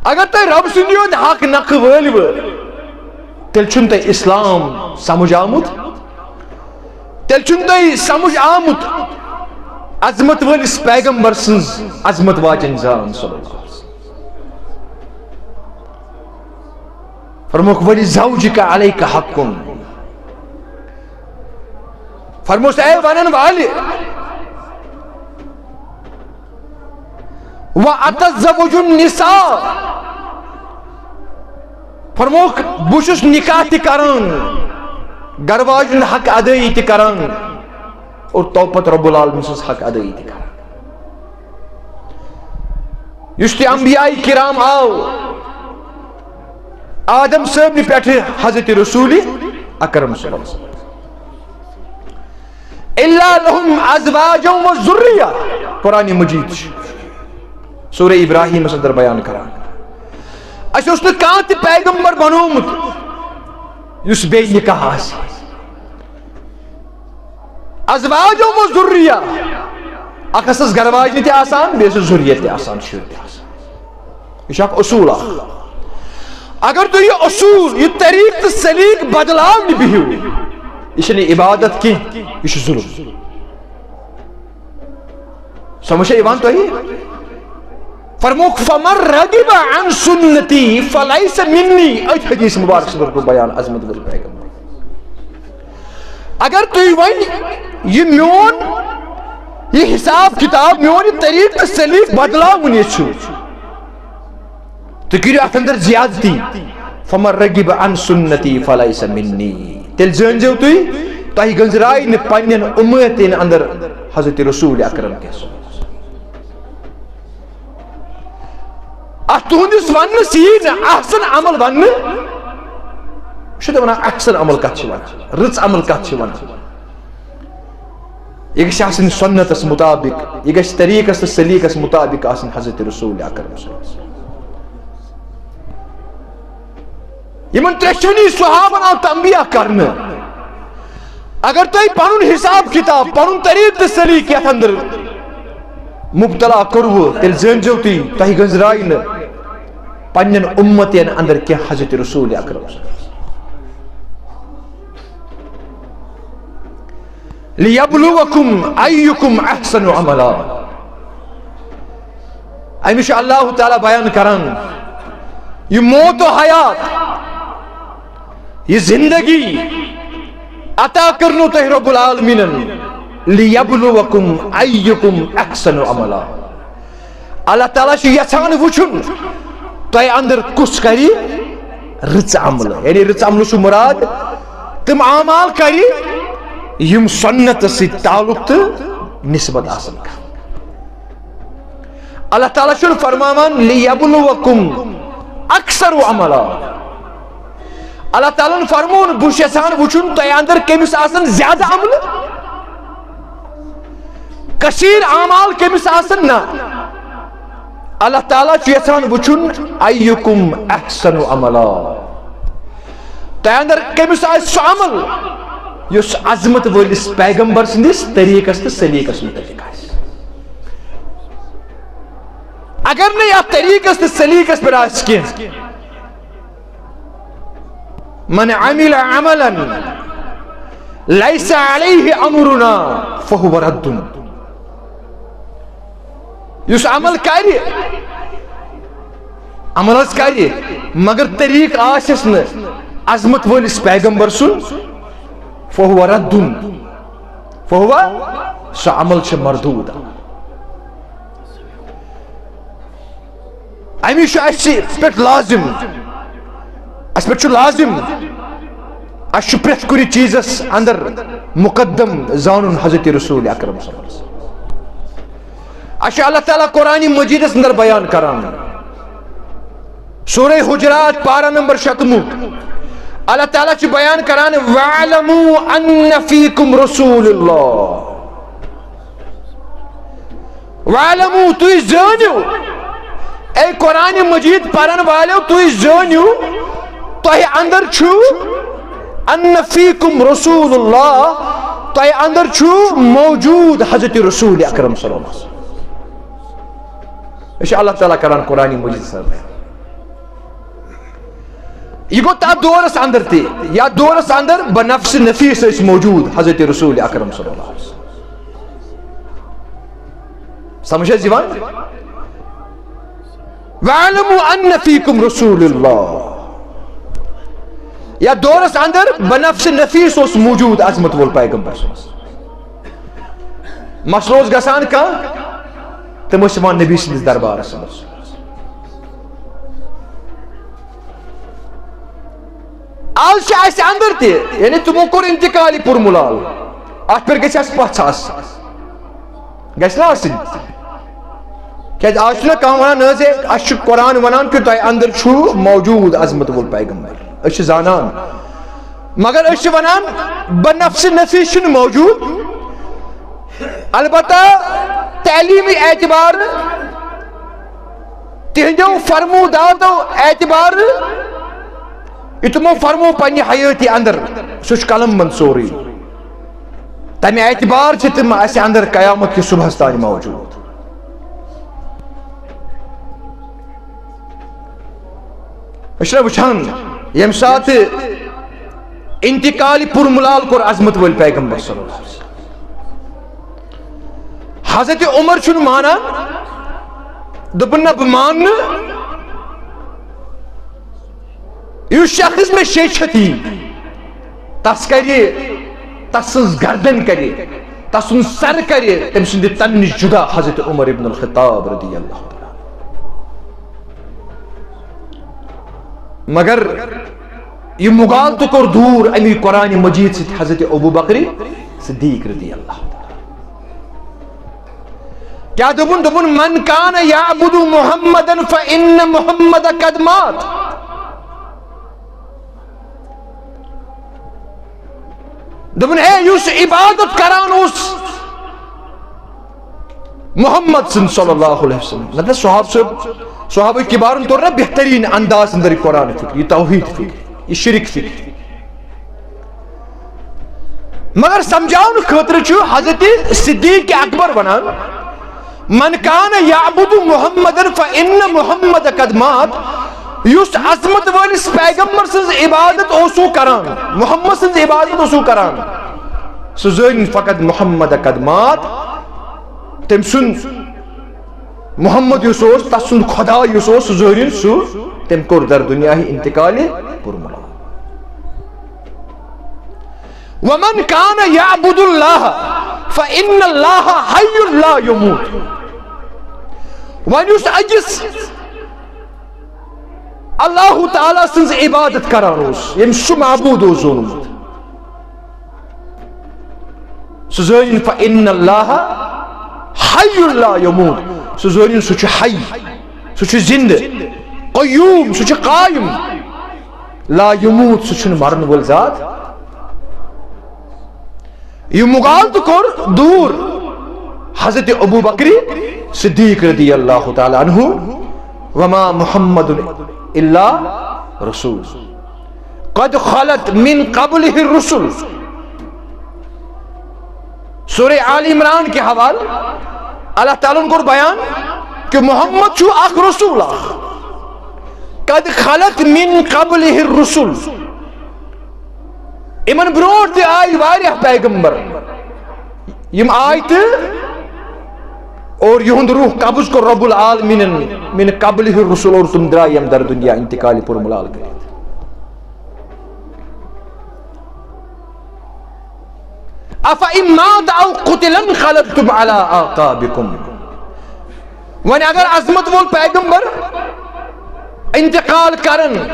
اگر تۄہہِ رۄب سُنٛد یوت حق نکھٕ وٲلِو، تیٚلہِ چھُنہٕ تۄہہِ اسلام سمجھ آمُت، تیٚلہِ چھُنہٕ تۄہہِ سمجھ آمُت عظمت وٲلِس پیغمبر سٕنٛز عظمت واجٮ۪ن زان صلی اللہ علیہ وسلم۔ فرموکھ، "ولزوجک علیک حق"۔ فرموس، اے ونن والہِ، "واتزوج النساء"۔ فرموکھ، بہٕ چھُس نکاح تہِ کران، گرٕ واجہِ ہُنٛد حق ادٲیی تہِ کران، اور تو پتہٕ رب العالمین سٕنٛز حق ادٲیی تہِ کران۔ یُس تہِ انبیاء کرام آو آدم صٲبنہِ پٮ۪ٹھٕ حضرت رسول اکرم صلی اللہ علیہ وسلم، "الا لهم ازواج و ذریہ"، قرآن مجید چھُ سورہ ابراہیمس اندر بیان کران۔ اسہِ اوس نہٕ کانٛہہ تہِ پیغمبر بنومُت یُس بے نکاح آسہِ۔ ازواج و ذریہ، اکھ ٲسٕس گرٕ واجنہِ تہِ آسان، بیٚیہِ ٲسٕس ذریت تہِ آسان، شُرۍ تہِ آسان۔ یہِ چھُ اکھ اصوٗل اکھ۔ اگر تُہۍ یہِ اصوٗل، یہِ طریٖقہٕ تہٕ سلیٖقہٕ بدلاونہِ بِہِو، یہِ چھَنہٕ عبادت کینٛہہ، یہِ چھُ ظُلُم۔ سمجھ چھا یِوان تۄہہِ؟ فرموکھ، "فمن رغب عن سنتی فلیس منی"۔ أتھۍ حدیث مبارک سٕنٛدۍ کوٚر بیان عظمت وٲلۍ پیغمبر۔ اگر تُہۍ وۄنۍ یہِ میون، یہِ حساب کتاب، میون یہِ طریٖقہٕ تہٕ سلیٖقہٕ بدلاوُن یژھِو، تُہۍ کٔرِو اتھ اندر زیادتی۔ "فمن رغب عن سنتی فلیس منی"۔ تیٚلہِ زٲنۍزیو تُہۍ، تۄہہِ گٔنٛزرایہِ نہٕ پننٮ۪ن اُمتین اندر حضرت رسول اکرم کینٛہہ۔ اتھ تُہنٛدِس وننس یی نہٕ احسن عمل وننہٕ۔ وٕچھِو تُہۍ ونان احسن عمل کتھ چھِ ونان، رٕژ عمل کتھ چھِ ونان۔ یہِ گژھِ آسٕنۍ سنتس مطابق، یہِ گژھِ طریٖقس تہٕ سلیٖقس مطابق آسٕنۍ حضرت رسول اکرم صلی اللہ علیہ وسلم۔ یِمن ترٛٮ۪شوٕنی صحابن آو تنبیہ کرنہٕ۔ اگر تۄہہِ پنُن حساب کتاب، پنُن طریٖقہٕ تہٕ سلیٖقہٕ یتھ اندر مبتلا کوٚروٕ، تیٚلہِ زٲنۍزیو تُہۍ، تۄہہِ گٔنٛزرایہِ نہٕ پننٮ۪ن اُمتین اندر کینٛہہ حضرت رسول اکرم صلی اللہ علیہ وسلم۔ "لیبلوکم ایکم احسن عملا"۔ أمِس چھُ اللہ تعالیٰ بیان کران، یہِ موت و حیات، یہِ زندگی عطا کٔرنو تۄہہِ رب العالمینن، "لیبلوکم ایکم احسن عملا"۔ اللہ تعالیٰ چھُ یژھان وٕچھُن، تۄہہِ اندر کُس کرِ رٕژ عمل۔ یعنی رٕژ عملہٕ چھُ مراد تِم اعمال کرِ، یِم سنتس سۭتۍ تعلق تہٕ نسبت آسن۔ اللہ تعالیٰ چھُنہٕ فرماوان، "لیبلوکم اکثر عملا"۔ اللہ تعالیٰ ہن فرموو نہٕ، بہٕ چھُس یژھان وٕچھُن، تۄہہِ اندر کٔمِس آسن زیادٕ عملہٕ، کثیر اعمال کٔمِس آسن، نہ۔ اللہ تعالیٰ چھُ یژھان وٕچھُن، ایکم احسن عملا، تۄہہِ اندر کٔمِس آسہِ سُہ عمل یُس عظمت وٲلِس پیغمبر سٕنٛدِس طریٖقس تہٕ سلیٖقس مُتعلق آسہِ۔ اگر نہٕ یتھ طریٖقس تہٕ سلیٖقس پٮ۪ٹھ آسہِ کینٛہہ، من عمل عملا لیس علیہ امرنا فہو رد۔ یُس عمل کرِ، عمل حظ کرِ، مگر طریٖقہٕ آسٮ۪س نہٕ عظمت وٲلِس پیغمبر سُنٛد، فہو رد، فہو، سُہ عمل چھُ مردود۔ اَمی چھُ اَسہِ پٮ۪ٹھ لازم، اَسہِ پٮ۪ٹھ چھُ لازم، اَسہِ چھُ پرٛٮ۪تھ کُنہِ چیٖزس اندر مقدم زانُن حضرت رسول اکرم صلی اللہ علیہ وسلم۔ اَسہِ چھُ اللہ تعالیٰ قرآن مجیدس اندر بیان کران، سورہ حجرات، پارہ نمبر شتوُہ، اللہ تعالیٰ چھُ بیان کران، "واعلموا ان فیکم رسول اللہ۔" واعلموا، تُہۍ زٲنِو، اے قرآن مجید پرن والٮ۪و، تُہۍ زٲنِو، تۄہہِ اندر چھُ، ان فیکم رسول اللہ، تۄہہِ اندر چھُ موجود حضرت رسول اکرم صلی اللہ علیہ وسلم۔ یہِ چھُ اللہ تعالیٰ کران قرآن مجید سۭتۍ۔ یہِ گوٚو تتھ دورس اندر تہِ، یتھ دورس اندر بنفس نفیس ٲسۍ موجود حضرت رسول اکرم صلی اللہ علیہ وسلم۔ سمجھ حظ یِوان؟ "واعلموا ان فیکم رسول اللہ۔" یتھ دورس اندر بنفس نفیس اوس موجود عظمت وول پیغمبر صلی اللہ علیہ وسلم۔ مسلہٕ اوس گژھان کانٛہہ، تِم ٲسۍ یِوان نبی سٕنٛدِس دربارس منٛز۔ آز چھِ اَسہِ اندر تہِ، یعنی تِمو کوٚر انتقال یہِ پُرمُلال، اَتھ پٮ۪ٹھ گژھِ اَسہِ پژھ آسٕنۍ، گژھِ نہ آسٕنۍ؟ کیٛازِ آز چھُنہ کانٛہہ وَنان، نہ حظ، ہے، اَسہِ چھُ قرآن وَنان کہِ تۄہہِ اندر چھُ موجود عظمت وول پیغمبر، أسۍ چھِ زانان، مگر أسۍ چھِ وَنان بنفس نفیس چھُنہٕ موجود۔ البتہ تعلیمی اعتبار، تِہنٛدیو فرموداتو اعتبار، یہِ تِمو فرمو پننہِ حیٲتی اندر، سُہ چھُ قلم بند سورُے۔ تمہِ اعتبار چھِ تِم اسہِ اندر قیامت کِس صبحس تام موجود۔ أسۍ چھِنہ وٕچھان، ییٚمہِ ساتہٕ انتقال پُرمُلال کوٚر عظمت وٲلۍ پیغمبر صلی اللہ علیہ وسلم، حضرت عمر چھُنہٕ مانان، دوٚپُن، "نہ، بہٕ مانہٕ نہٕ، یُس شخص مےٚ شیٚیہِ چھَتھ یی، تس کرِ، تس سٕنٛز گردن کرِ، تس سُنٛد سر کرِ تٔمۍ سٕنٛدِ تنہٕ نِش جدا"، حضرت عمر ابن الخطاب رضی اللہ تعالیٰ عنہ۔ مگر یہِ مغالطہٕ کوٚر دوٗر اَمی قرآن مجید سۭتۍ حضرت ابو بکر صدیق رضی اللہ تعالیٰ۔ کیٛاہ دوٚپُن؟ دوٚپُن، "من کان یعبد محمدا فإن محمد قد مات۔" دوٚپُن، ہے، یُس عبادت کران اوس محمد سٕنٛز صلی اللہ علیہ وسلم۔ مطلب، صحابہ صٲب، صحابہ کبارن توٚر نہ بہترین انداز اندر یہِ قرآن فکر، یہِ توحید فکر، یہِ شرک فکر۔ مگر سمجھاونہٕ خٲطرٕ چھُ حضرت صدیق اکبر ونان، "من کان یعبد محمدا فإن محمد قد مات"، یُس عظمت وٲلِس پیغمبر سٕنٛز عبادت اوسو کران، محمد سٕنٛز عبادت اوسو کران، سُہ زٲنِن فقط محمد قد مات، تٔمۍ سُنٛد محمد یُس اوس، تس سُنٛد خدا یُس اوس، سُہ زٲنِن سُہ، تٔمۍ کوٚر در دُنیا ہی انتقال پُرمُلال۔ ومن کان یعبد اللہ فإن اللہ حی لا یموت۔ وۄنۍ یُس أکِس اللہ تعالیٰ سٕنٛز عبادت کران اوس، ییٚمِس سُہ معبوٗد اوس زونمُت، سُہ زٲنِن فإن اللہ حی لا یموت، سُہ زٲنِن سُہ چھُ حی، سُہ چھُ زندٕ، قیوم، سُہ چھُ قائم، لا یموت، سُہ چھُنہٕ مرن وول ذات۔ یہِ مغالطہٕ کوٚر دوٗر حضرت ابو بکر صدیق رضی اللہ تعالی عنہ، وما محمد الا رسول قد خلت من قبلہ الرسل۔ سورہ آل عمران کے حوالہ اللہ تعالیٰ ہن کوٚر بیان کہ محمد چھُ اکھ رسول اکھ۔ قد خلت من قبلہ الرسل۔ یِمن برونٛٹھ تہِ آے واریاہ پیغمبر۔ یِم آے تہٕ اور یِہُنٛد روح قبض کوٚر رب العالمینن من قبلہ الرسل اور تِم درٛاے ییٚمہِ درٕ دُنیا انتقال پوٚر ملال کٔرِتھ۔ افإن مات أو قتل انقلبتم على أعقابكم۔ وۄنۍ اگر عظمت وول پیغمبر انتقال کرن،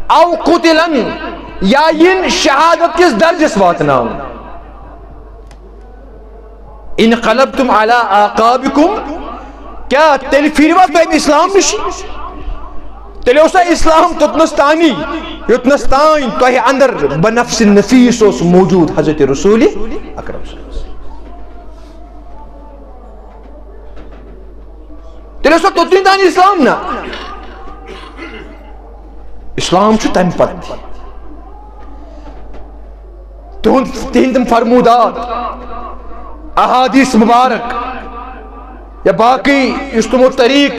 او قتلن، یا یِن شہادت کِس درجس واتناونہٕ، انقلبتم علی اعقابکم، کیا تیٚلہِ پھیروا تُہۍ اسلام نِش؟ تیٚلہِ اوسا اسلام توٚتنس تانی، یوٚتنس تام تۄہہِ اندر بنفس نفیس اوس موجود حضرت رسول اکرم صلی اللہ علیہ وسلم؟ تیٚلہِ اوسا توٚتنی تانی اسلام؟ نہ، اسلام چھُ تمہِ پتہٕ تہِ۔ تِہُنٛد، تِہِنٛدۍ تِم فرمودات، احادیث مبارک یا باقی یُس تِمو طریق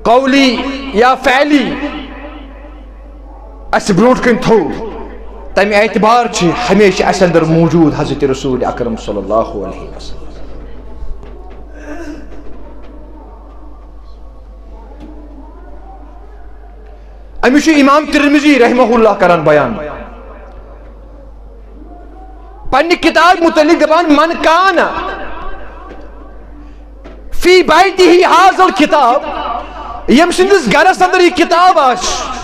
قولی یا فعلی اسہِ برونٛٹھ کَنۍ تھوٚو، تَمہِ اعتبار چھِ ہمیشہِ اَسہِ اندر موجود حضرت رسول اکرم صلی اللہ علیہ وسلم۔ أمِس چھُ امام ترمذی رحمہ اللہ کران بیان۔ پننہِ کتابہِ متعلق دپان، من کان فی بیتہ ھذا الکتاب، ییٚمہِ سٕنٛدِس گرس اندر یہِ کتاب آسہِ۔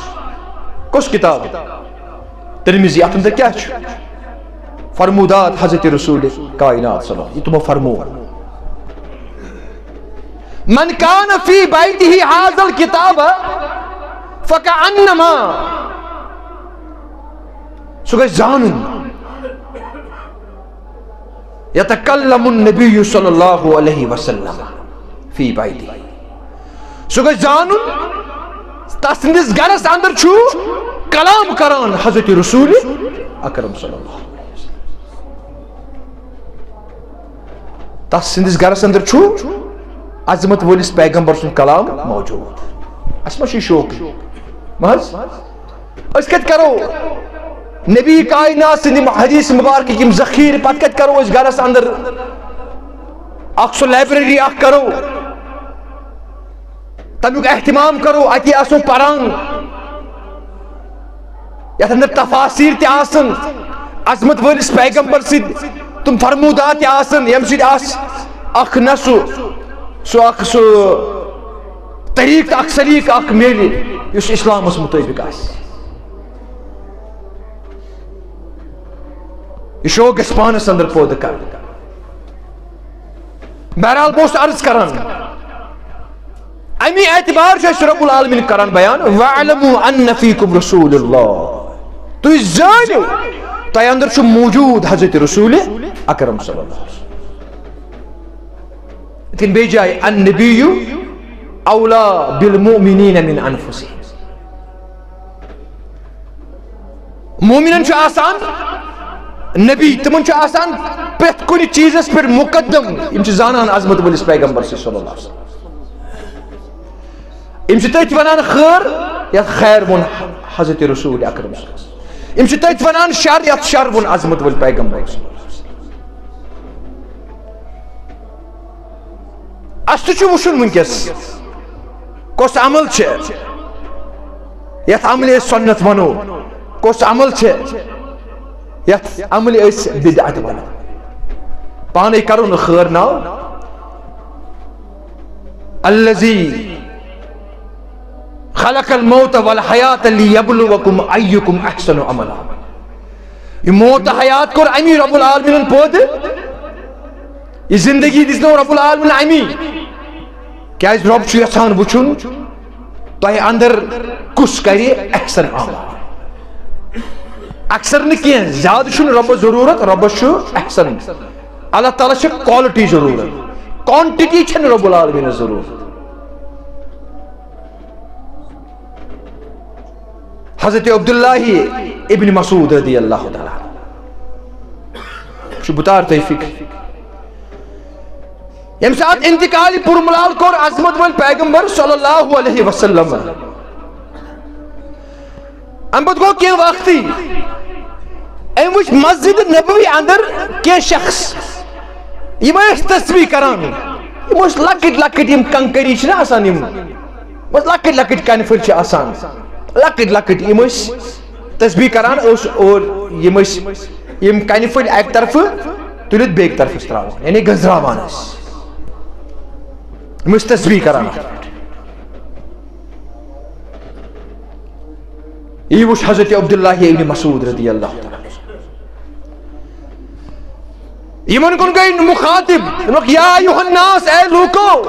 کۄس کتاب؟ ترمذی۔ اتھ اندر کیٛاہ چھُ؟ فرمودات حضرت رسول کائنات صلی اللہ علیہ وسلم، یہِ تِمو فرموو۔ من کان فی بیتہ ھذا الکتاب فکأنما، سُہ گژھِ زانُن، یتکلم النبی صلی اللہ علیہ وسلم فی بیتہ۔ سُہ گژھِ زانُن، تس سٕنٛدِس گرس اندر چھُ کلام کران حضرت رسول اکرم صلی اللہ علیہ وسلم۔ تس سٕنٛدِس گرس اندر چھُ عظمت وٲلِس پیغمبر سُنٛد کلام موجود۔ اَسہِ ما چھُ یہِ شوق؟ محض أسۍ کتہِ کرو نبی کائنات سٕنٛدِ حدیث مبارکٕکۍ یِم ذخیرٕ، پتہٕ کتہِ کرو أسۍ گرس اندر اکھ سُہ لائبریری اکھ کرو، تمیُک اہتمام کرو، اتی آسو پران، یتھ اندر تفاسیر تہِ آسن، عظمت وٲلِس پیغمبر سٕنٛدۍ تِم فرمودات تہِ آسن، ییٚمہِ سۭتۍ آسہِ اکھ نہ سُہ، سُہ اکھ سُہ طریقہٕ تہٕ اکھ سلیقہٕ اکھ میلہِ یُس اسلامس مطٲبق آسہِ۔ یہِ شوق گژھِ پانس اندر پٲدٕ کرُن۔ بہرحال، بہٕ اوسُس عرض کران، امی اعتبار چھُ اَسہِ رب العالمین کران بیان، "وَاعْلَمُوا أَنَّ فِيكُمْ رَسُولَ اللَّهِ"۔ تُہۍ زٲنِو، تۄہہِ اندر چھُ موجود حضرت رسول اکرم صلی اللہ علیہ وسلم۔ یِتھ کٔنۍ بیٚیہِ جایہِ، "النبی اولا بالمؤمنین من انفسہم"۔ مومنن چھُ آسان نبی، تِمن چھُ آسان پرٛٮ۪تھ کُنہِ چیٖزس پٮ۪ٹھ مقدم۔ یِم چھِ زانان عظمت وٲلِس پیغمبر صلی اللہ علیہ وسلم۔ یِم چھِ تٔتھۍ ونان خٲر، یتھ خیر ووٚن حضرت رسول اکرم صلی اللہ علیہ وسلم۔ یِم چھِ تٔتھۍ ونان شر، یتھ شر ووٚن عظمت وٲلۍ پیغمبر صلی اللہ علیہ وسلم۔ اَسہِ تہِ چھُ وٕچھُن وٕنکیٚس، کۄس عمل چھِ یَتھ عملہِ أسۍ سُنت وَنو، کۄس عمل چھِ یَتھ عملہِ أسۍ بدعت وَنو۔ پانَے کَرو نہٕ خٲر ناو۔ الذی خلق الموت والحیات لیبلوکم ایکم احسن عملا۔ یہِ موت تہٕ حیات کوٚر امی رب العالمینن پٲدٕ۔ یہِ زندگی دِژنو رب العالمین امی۔ کیازِ رب چھُ یژھان وٕچھُن تۄہہِ اندر کُس کرِ احسن عمل۔ اکثر نہٕ کینٛہہ، زیادٕ چھُنہٕ ربس ضروٗرت، ربس چھُ احسن۔ اللہ تعالیٰ چھِ quality ضروٗرت، quantity چھَنہٕ رب العالمینَس ضروٗرت۔ حضرت عبداللہ ابن مسعود رضی اللہ تعالیٰ عنہ چھُ، بہٕ تارٕ تۄہہِ فکر، ییٚمہِ ساتہٕ انتقال پُرملال کوٚر عظمت وٲلۍ پیغمبر صلی اللہ علیہ وسلم، اَمہِ پتہٕ گوٚو کینٛہہ وقتٕے، أمۍ وٕچھ مسجد نبوی اندر کینٛہہ شخص، یِم ٲسۍ تسبیح کران۔ یِم ٲسۍ لۄکٕٹۍ لۄکٕٹۍ، یِم کنکری چھِنہ آسان، یِم بس لۄکٕٹۍ لۄکٕٹۍ کنہِ پھٔلۍ چھِ آسان، لۄکٕٹۍ لۄکٕٹۍ، یِم ٲسۍ تسبیح کران، اوس اور یِم ٲسۍ یِم کنہِ پھٔلۍ اکہِ طرفہٕ تُلِتھ بیٚکہِ طرفہٕ تراوان، یعنی گنزراوان ٲسۍ۔ یِم ٲسۍ تسبیح کران اتھ پٮ۪ٹھ۔ یی وٕچھ حضرت عبداللہ ابن مسعود رضی اللہ تعالیٰ عنہ۔ یِمن کُن گٔے مخاطب، دوٚپُکھ، یا ایھا الناس، اے لوٗکو،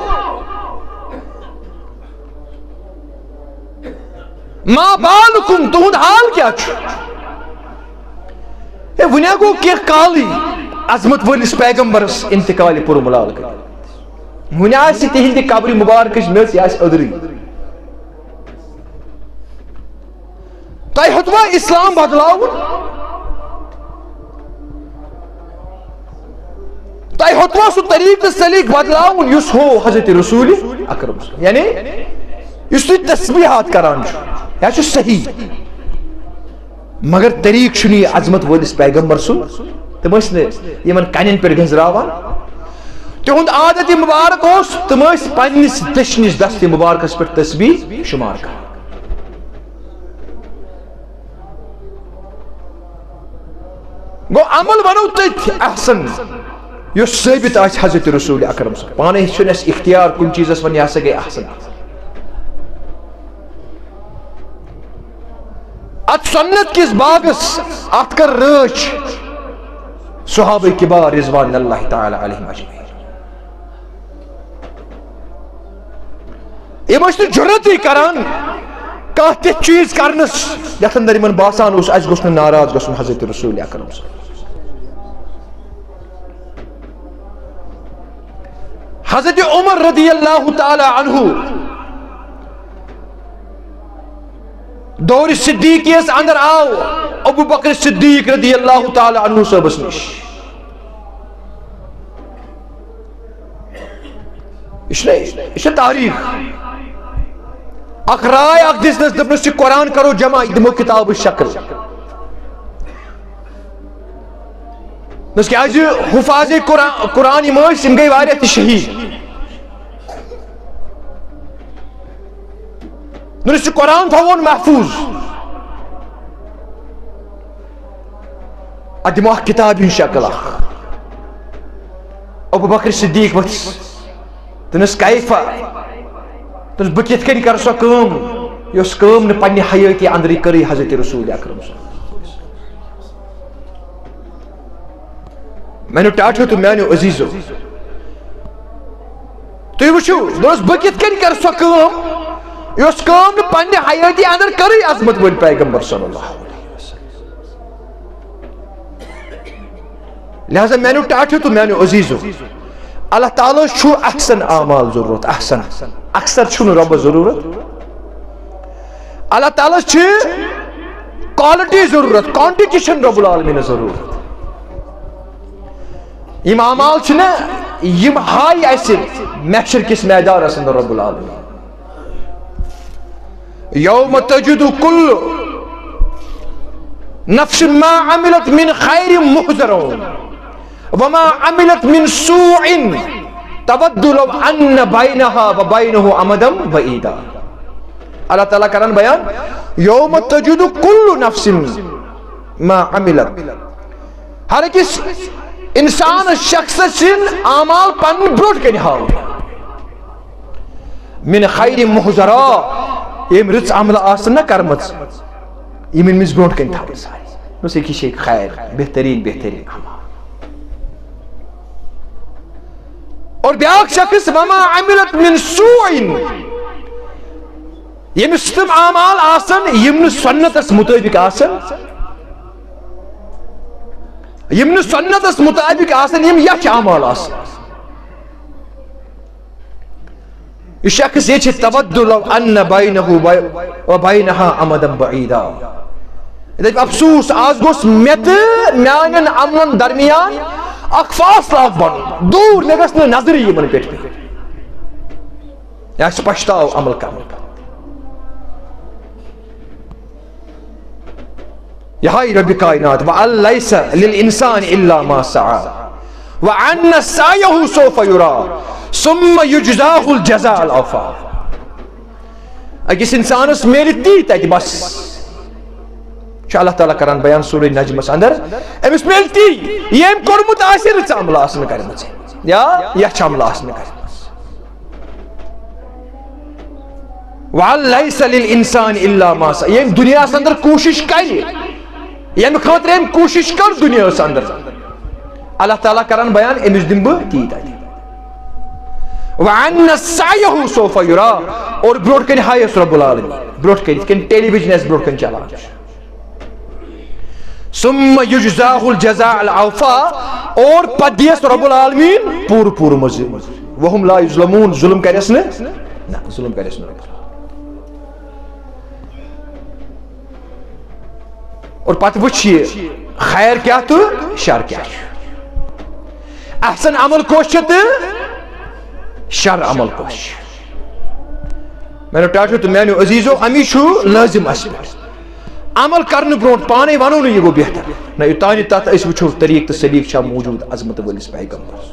ما بالکم، تُہُنٛد حال کیٛاہ چھُ؟ ہے، وُنہِ ہا گوٚو کینٛہہ کالٕے عظمت وٲلِس پیغمبرس انتقالِ پُرملال کٔرِتھ۔ وُنہِ آسہِ تِہنٛدِ قبرِ مبارکٕچ میٚژ، یہِ آسہِ أدرٕے۔ تۄہہِ ہیوٚتوا اسلام بدلاوُن؟ تۄہہِ ہیوٚتوا سُہ طریٖقہٕ سلیٖقہٕ بدلاوُن یُس ہو حضرت رسول اکرم صلی اللہ علیہ وسلم؟ یعنی یُس تُہۍ تسبیحات کران چھِو، یہِ چھُ صحیح۔ مگر طریٖقہٕ چھُنہٕ یہِ عظمت وٲلِس پیغمبر سُنٛد۔ تِم ٲسۍ نہٕ یِمن کنٮ۪ن پٮ۪ٹھ گنزراوان۔ تِہُنٛد عادت مبارک اوس، تِم ٲسۍ پننِس دٔچھنِس دستِ مبارکس پٮ۪ٹھ تسبیح شمار کران۔ گوٚو عمل ونو تٔتھۍ احسن، یُس ثٲبت آسہِ حضرت رسول اکرم صلی اللہ علیہ وسلم۔ پانے چھُنہٕ اَسہِ اختیار کُنہِ چیٖزس وَنہِ، یہِ ہسا گٔے احسن۔ اتھ سنت کِس باغس، اتھ کٔر رٲچھ صحابہ کبار رضوان اللہ تعالیٰ علیہم اجمعین۔ یِم ٲسۍ نہٕ جرأتٕے کران کانٛہہ تِتھ چیٖز کرنس یتھ اندر یِمن باسان اوس، اسہِ گوٚژھ نہٕ ناراض گژھُن حضرت رسول اکرم صلی اللہ علیہ وسلم۔ حضرت عمر رضی اللہ تعالیٰ عنہ دور صدیقیس اندر آو ابو بکر صدیق رضی اللہ تعالیٰ عنہ صٲبس نِش۔ یہِ چھُنہ، یہِ چھِ تاریخ۔ اکھ راے اکھ دِژنس، دوٚپنس، یہِ قرآن کرو جمع، یہِ دِمو کتابٕچ شکل۔ دوٚپنس، کیازِ حفاظ قرآن، قرآن یِم ٲسۍ، یِم گٔے واریاہ تہِ شہید۔ دوٚپنس، یہِ قرآن تھاوون محفوظ۔ اتھ دِمو اکھ کتابہِ ہٕنٛز شکل اکھ۔ ابو بکر صدیق ؤتھِس۔ دوٚپنس، کیفا؟ دوٚپنس، بہٕ کِتھ کٔنۍ کرٕ سۄ کٲم، یۄس کٲم نہٕ پننہِ حیٲتی اندرٕے کٔرٕے حضرت رسول اکرم صلی اللہ علیہ وسلم۔ میانیو ٹاٹھیو تہٕ میانیو عزیزو، تُہۍ وٕچھِو، دوٚپنس، بہٕ کِتھ کٔنۍ کرٕ سۄ کٲم، یۄس کٲم نہٕ پننہِ حیٲتی اندر کٔرٕے عظمت وٲلۍ پیغمبر صلی اللہ علیہ وسلم۔ لہذا میانیو ٹاٹھیو تہٕ میانیو عزیزو، اللہ تعالیٰ ہس چھُ احسن اعمال ضرورت، احسن۔ اکثر چھُنہٕ رۄبس ضرورت۔ اللہ تعالیٰ ہس چھِ quality ضرورت، quantity چھنہٕ رب العالمینس ضرورت۔ یِم اعمال چھِنہ، یِم ہاوِ اسہِ محشر کِس میدانس اندر رب العالمین۔ یوم تجد کل نفس ما عملت من خیر محضرا وما عملت من سوء تود لو ان بینها وبینه امدا بعیدا۔ اللہ تعالیٰ کران بیان، یوم تجد کل نفس ما عملت، ہر أکِس انسانس، شخصس سٕنٛدۍ اعمال پنٕنۍ برونٛٹھ کنہِ ہاوٕنۍ۔ من خیر محضرا، یِم رٕژ عملہٕ آسن نہ کرمژ، یِم أمِس برونٛٹھ کنہِ تھاوٕنۍ سارے۔ دوٚپُس، یہِ چھِ خیر، بہترین، بہترین عمل۔ اور بیاکھ شخص، وما عملت من سوء، ییٚمِس تِم اعمال آسن یِم نہٕ سنتس مطٲبق آسن، یِم نہٕ سُنتس مُطابِق آسن، یِم یَچھ اعمال آسن۔ یہِ شخص یہِ چھِ تود لو ان بینہ و بینہا امدا بعیدا۔ یہِ دَپہِ، افسوس، آز گوٚژھ مےٚ تہٕ میانٮ۪ن عملن درمیان اکھ فاصلہٕ اکھ بنُن، دوٗر، مےٚ گژھِ نہٕ نظرٕے یِمن پٮ۪ٹھ پیٚنۍ۔ یہِ آسہِ پچھتاو عمل کرنہٕ پتہٕ۔ یہِ ہاے ربِ کائنات، وَأَن لَيْسَ لِلْإِنسَانِ إِلَّا مَا سَعَى وَأَنَّ سَعْيَهُ سَوْفَ يُرَى ثُمَّ يُجْزَاهُ الْجَزَاءَ الْأَوْفَى۔ أکِس اِنسانَس میلہِ تی تَتہِ بس۔ چھُ اللہ تعالیٰ کران بیان سورہ نجمس اندر، أمِس میلہِ تی، ییٚمۍ کوٚرمُت آسہِ رٕژ عملہٕ آسنہٕ کرِمٕژ یا یَچھ عملہٕ آسنہٕ کرِمٕژ۔ وَلَيْسَ لِلْإِنسَانِ إِلَّا مَا سَعَى۔ ییٚمۍ دُنیاہَس اندر کوٗشِش کرِ، ییٚمہِ خٲطرٕ أمۍ کوٗشِش کٔر دُنیاہَس اندر، اللہ تعالیٰ کران بیان، أمِس دِمہٕ بہٕ تی تَتہِ۔ وَأَنَّ سَعْيَهُ سَوْفَ يُرَى۔ اور برونٛٹھ کَنہِ ہایَس رب العالمین، برونٛٹھ کَنہِ، یِتھ کَنہِ ٹیلی ویژن آسہِ برونٛٹھ کَنہِ چلان چھُ۔ ثُمَّ يُجْزَاهُ الْجَزَاءَ الْأَوْفَى۔ اور پتہٕ دِیَس رب العالمین پوٗرٕ پوٗرٕ مزٕ۔ وَهُمْ لَا يُظْلَمُونَ۔ ظلم کرٮ۪س نہٕ، نہ، ظلم کرٮ۪س نہٕ۔ اور پتہٕ وٕچھ یہِ خیر کیٛاہ تہٕ شر کیٛاہ چھُ۔ احسن عمل کۄس چھِ تہٕ شر عمل کۄس چھِ۔ میانیو ٹاٹھیو تہٕ میانیو عزیزو، امی چھُ لٲزم اسہِ پٮ۪ٹھ۔ عمل کرنہٕ برونٛٹھ پانے ونو نہٕ یہِ گوٚو بہتر۔ نہ، یوٚتانۍ نہٕ تتھ أسۍ وٕچھو طریٖقہٕ تہٕ سلیٖقہٕ چھا موجود عظمت وٲلِس پیغمبرس۔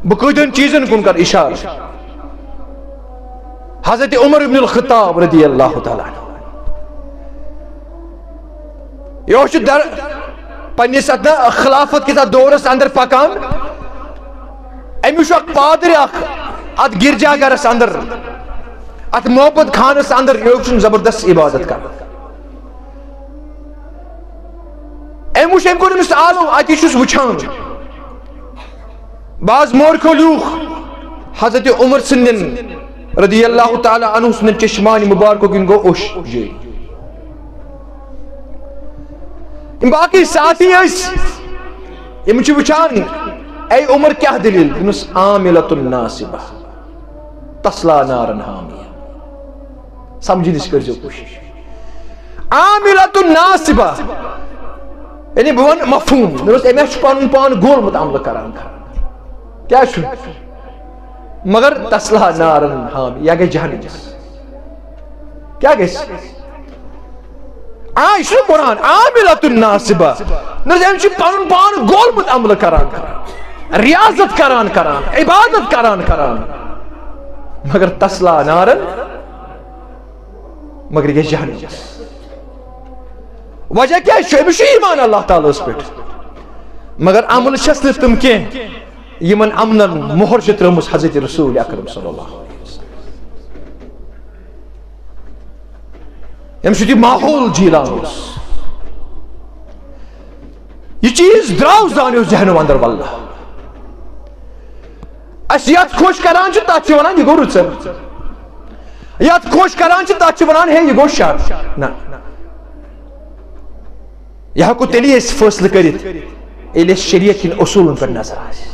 بہٕ کۭتٮ۪ن چیٖزن کُن کرٕ اِشارٕ۔ حضرت عمر ابن الخطاب رضی اللہ تعالیٰ عنہ، یہِ اوس چھُ در، پننِس اتھ نہ خلافت کِس اتھ دورس اندر پکان۔ أمِس چھُ اکھ پادری اکھ اتھ گرجا گرس اندر، اتھ محبت خانس اندر، یہِ چھُنہٕ زبردست عبادت کران۔ أمۍ وٕچھ، أمۍ کوٚر أمِس آلو، اتی چھُس وٕچھان۔ بعض مورکھیو لیوٗکھ حضرت عمر سٕنٛدٮ۪ن رضی اللہ تعالیٰ عنہ سٕنٛدٮ۪ن چشمانِ مبارکو کِنۍ گوٚو اوٚش جٲری۔ یِم باقٕے ساتھی ٲسۍ، یِم چھِ وٕچھان، اے عمر، کیٛاہ دٔلیٖل؟ دوٚپنَس، عاملة ناصبہ تصلیٰ نارا حامیہ۔ سمجھنٕچ کٔرۍزیو کوٗشِش۔ عاملة ناصبہ، یعنی بہٕ وَنہٕ مفہوٗم، مےٚ دوٚپُس، أمۍ ہا چھُ پَنُن پان گولمُت عملہٕ کران۔ کیٛاہ چھُ؟ مگر تصلیٰ نارا حامیہ، یا گژھِ جہنمس۔ کیٛاہ گژھِ؟ آ، یہِ چھُ قرآن، عاملة ناصبہ۔ نہ، أمۍ چھُ پَنُن پان گولمُت عملہٕ کران، کران، ریاضت کران، کران، عبادت کران، کران، مگر تصلیٰ نارا، مگر یہِ گژھِ جہنمس۔ وجہ کیٛاہ چھُ؟ أمِس چھُ ایمان اللہ تعالیٰ ہس پٮ۪ٹھ، مگر عمل چھس نہٕ تِم کینٛہہ، یِمن عملن مۄہر چھِ ترٲومٕژ حضرت رسول اکرم صلی اللہ علیہ وسلم۔ ییٚمہِ سۭتۍ یہِ ماحول جیلان اوس، یہِ چیٖز درٛاو زانیو ذہنو اندر، واللہ۔ أسۍ یتھ خۄش کران چھِ، تتھ چھِ ونان، یہِ گوٚو رٕژر۔ یتھ خۄش کران چھِ، تتھ چھِ ونان، ہے، یہِ گوٚو شر۔ نہ۔ یہِ ہٮ۪کو تیٚلی أسۍ فٲصلہٕ کٔرِتھ، ییٚلہِ أسۍ شریعت کٮ۪ن اصوٗلن پٮ۪ٹھ نظر آسہِ،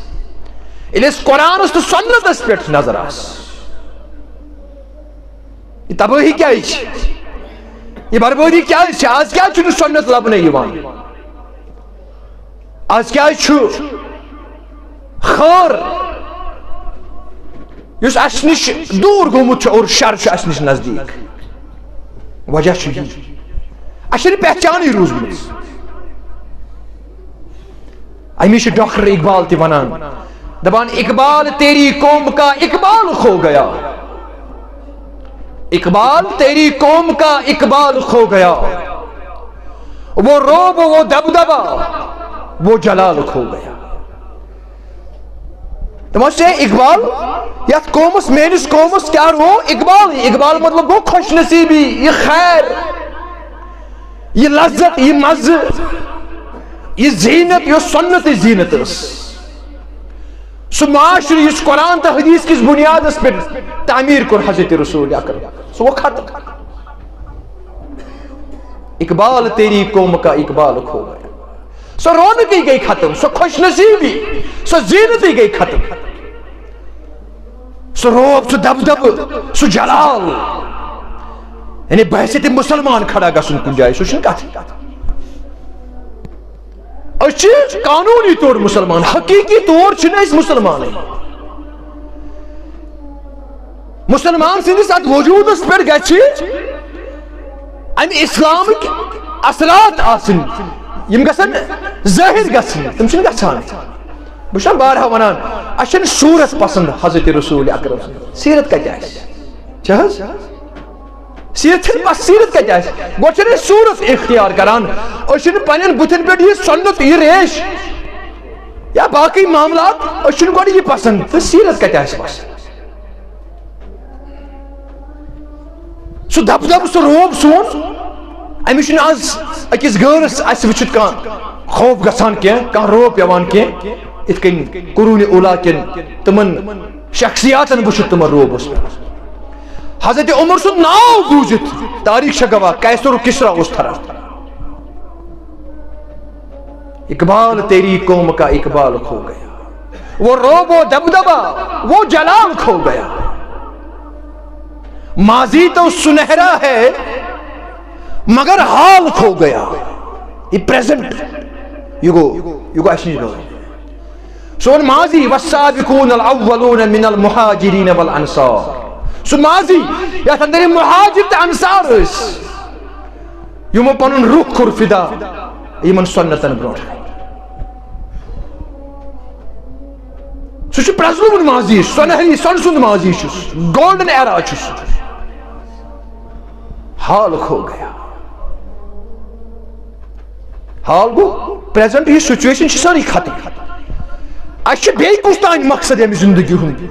ییٚلہِ أسۍ قرآنس تہٕ سنتس پٮ۪ٹھ نظر آسہِ۔ یہِ تبٲہی کیٛازِ چھِ؟ یہِ بربٲدی کیٛازِ چھِ؟ آز کیٛازِ چھُنہٕ سنت لبنہٕ یِوان؟ آز کیٛازِ چھُ خٲر، یُس اَسہِ نِش دوٗر گوٚمُت چھُ اور شر چھُ اَسہِ نِش نزدیٖک؟ وجہ چھُ یی، اَسہِ چھِنہٕ پہچانٕے روٗزمٕژ۔ اَمی چھُ ڈاکٹر اقبال تہِ وَنان، دَپان، اقبال تیری قوم کا اقبال کھو گیا، اقبال تیری قوم کا اقبال کھو گیا، وہ رعب، وہ دبدبہ، وہ جلال کھو گیا۔ تِمو چھِ اقبال، یتھ قومس، میٲنِس قومس کیٛاہ روو؟ اقبال۔ اقبال مطلب گوٚو خوش نصیبی، یہِ خیر، یہِ لذت، یہِ مزٕ، یہِ زینت، یۄس سنتٕچ زینت ٲس۔ سُہ معاشرٕ یُس قرآن تہٕ حدیث کِس بنیادس پٮ۪ٹھ تعمیٖر کوٚر حضرت رسول اکرم، سُہ گوٚو ختم۔ اقبال تیری قوم کا اقبال کھو گیا۔ سۄ رونقٕے گٔے ختم، سۄ خۄش نصیٖبی، سۄ زیٖنتٕے گٔے ختم۔ سُہ رعب، سُہ دبدبہٕ، سُہ جلال، یعنی بحیثیت مسلمان کھڑا گژھُن کُنہِ جایہِ، سُہ چھُنہٕ کتھ۔ أسۍ چھِ قانوٗنی طور مسلمان، حقیٖقی طور چھِنہٕ أسۍ مسلمانٕے۔ مسلمان سٕنٛدِس اتھ وجوٗدس پٮ۪ٹھ گژھِ امہِ اسلامٕکۍ اثرات آسٕنۍ، یِم گژھن ظٲہِر گژھٕنۍ، تِم چھِنہٕ گژھان۔ بہٕ چھُس بارہا ونان، اَسہِ چھَنہٕ صوٗرت پسند حضرت رسول اکرم سٕنٛز۔ سیرت کتہِ آسہِ؟ چھِ حظ؟ سیرت چھَنہٕ پس-، سیرت کتہِ آسہِ؟ گۄڈٕ چھِنہٕ أسۍ صوٗرت اختیار کران، أسۍ چھِنہٕ پننٮ۪ن بُتھن پٮ۪ٹھ یہِ سۄنت، یہِ ریش یا باقٕے معاملات، أسۍ چھِنہٕ گۄڈٕ یہِ پسند۔ تہٕ سیرت کتہِ آسہِ پسند؟ سُہ دبدبہٕ، سُہ رعب سون، أمِس چھُنہٕ آز أکِس غٲرس اَسہِ وٕچھِتھ کانٛہہ خوف گژھان کینٛہہ، کانٛہہ رعب پٮ۪وان کینٛہہ، یِتھ کٔنۍ قرون اولا کٮ۪ن تِمن شخصیاتن وٕچھِتھ تِمن رعب اوس پٮ۪وان۔ حضرت عمر سُنٛد ناو بوٗزِتھ تاریخ چھےٚ گواہ، قیصر و کسریٰ اوس تھران۔ اقبال تیری قوم کا اقبال کھو گیا، وہ رعب و دبدبہ، وہ جلال کھو گیا۔ ماضی تو سنہرا ہے، مگر حال کھو گیا۔ یہ پریزنٹ، یہ گو، یہ گو اَسہِ نِش۔ سون ماضی، والسابقون الاولون من المہاجرین والانصار۔ سُہ ماضی یتھ اندر یِم مہاجر تہٕ انصار ٲسۍ، یِمو پنُن رُخ کوٚر فدا یِمن سنتن برونٛٹھ۔ سُہ چھُ پرٛزلومُت ماضی، سۄنہری، سۄنہٕ سُنٛد ماضی چھُ سُہ، گولڈن ایرا چھُ سُہ۔ حال کھو گیا۔ حال گوٚو، پریزنٹ یہِ سچویشن چھِ سٲرٕے ختم۔ اَسہِ چھُ بیٚیہِ کُس تام مقصد ییٚمہِ زندگی ہُنٛد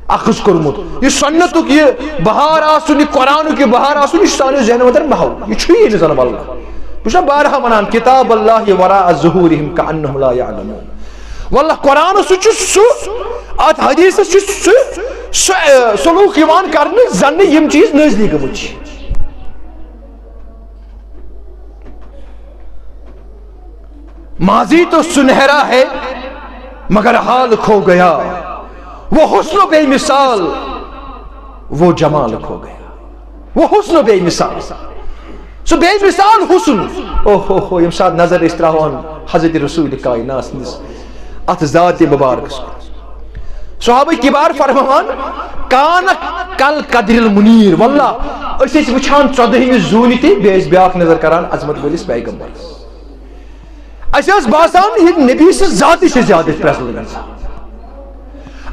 اخذ کوٚرمُت۔ یہِ سنتُک یہِ بہار آسُن، یہِ قرآنُک یہِ بہار آسُن، یہِ چھُ سانیو ذہنو اندر محو۔ یہِ چھُیی نہٕ زن واللہ۔ بہٕ چھُس بارہا ونان، کتاب اللہ وراء ظہورہم کأنہم لا یعلمون۔ واللہ قرآنس سۭتۍ چھُ سُہ، اتھ حدیثس چھُ سُہ، سُہ، اے، سلوک یِوان کرنہٕ زن نہٕ یِم چیٖز نٲزلی گٔمٕتۍ چھِ۔ ماضی تو سنہرا ہے مگر حال کھو گیا، وہ حسن و بے مثال، وہ جمال کھو گیا، وہ حسن و بے مثال۔ سُہ بے مثال حسن۔ او ہو ہو، ییٚمہِ ساتہٕ نظر ٲسۍ تراوان حضرت رسول کائنات سٕنٛدِس اتھ ذات مبارکس کُن، صحابہ کبار فرماوان، کان کل قدر المنیر۔ واللہ، أسۍ ٲسۍ وٕچھان ژۄدہمہِ زوٗنہِ تہِ، بیٚیہِ ٲسۍ بیٛاکھ نظر کران عظمت وٲلِس پیغمبرس۔ اَسہِ ٲس باسان، یہِ نبی سٕنٛز ذاتٕے چھِ زیادٕ پرٛزلٲومٕژ۔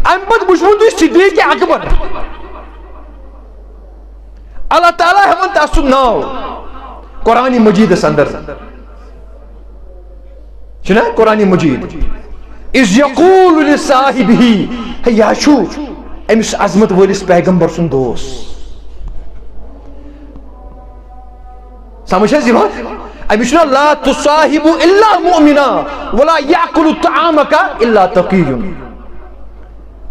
اَمہِ پتہٕ وٕچھوٕ تُہۍ صدیق اکبر۔ اللہ تعالیٰ ہٮ۪وان تَس سُنٛد ناو قرآن مجیدس اندر۔ چھُنہ قرآن مجید؟ اذ یقول لصاحبہ، ہے، یہِ ہا چھُ أمِس عظمت وٲلِس پیغمبر سُنٛد دوس۔ سمجھ حظ یِوان؟ أمِس چھُنہ لا تصاحب الا مؤمنا ولا یاکل طعامک الا تقی۔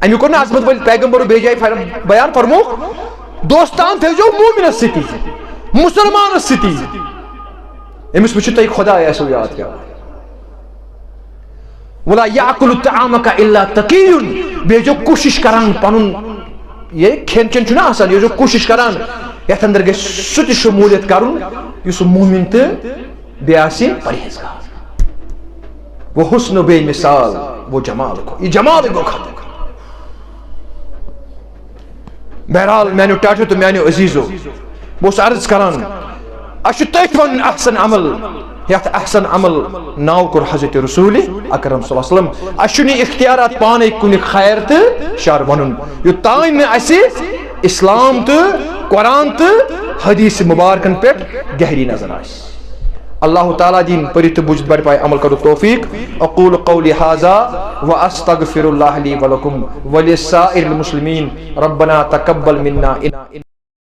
اَمیُک کوٚر نہٕ عظمت وٲلۍ پیغمبرو بیٚیہِ جایہِ فر-، بیان فرمووُکھ، دوستان تھٲیزیو مومنس سۭتی، مسلمانس سۭتی۔ أمِس وٕچھِو تُہۍ خۄداے آسیو یاد پٮ۪وان۔ ولا یاکل طعامک الا تقی، بیٚیہِ ٲسۍزیو کوٗشِش کران پنُن یہِ کھٮ۪ن چٮ۪ن چھُنہ آسان، یہِ ٲسۍزیو کوٗشِش کران یتھ اندر گژھِ سُہ تہِ شموٗلیت کرُن یُس سُہ مومن تہٕ بیٚیہِ آسہِ پرہیزگار۔ وہ حسن و بے مثال، وہ جمال کو، یہِ جمالٕے گوٚو ختم۔ بہرحال، میانیو ٹاٹھیو تہٕ میانیو عزیزو، بہٕ اوسُس عرض کران، اَسہِ چھُ تٔتھۍ وَنُن احسن عمل، یَتھ احسن عمل ناو کوٚر حضرت رسول اکرم صلی اللہ علیہ وسلم۔ اَسہِ چھُنہٕ یہِ اختیارات پانے کُنہِ خیر تہٕ شر وَنُن، یوٚتام نہٕ اَسہِ اسلام تہٕ قرآن تہٕ حدیث مبارکن پٮ۪ٹھ گہری نظر آسہِ۔ اللہ تعالیٰ دِیِن پٔرِتھ تہٕ بوٗزِتھ بڑِ پایہِ عمل کرنُک توفیق۔ اقول قولی ھذا واستغفر اللہ لی ولکم ولسائر المسلمین۔ ربنا تقبل منا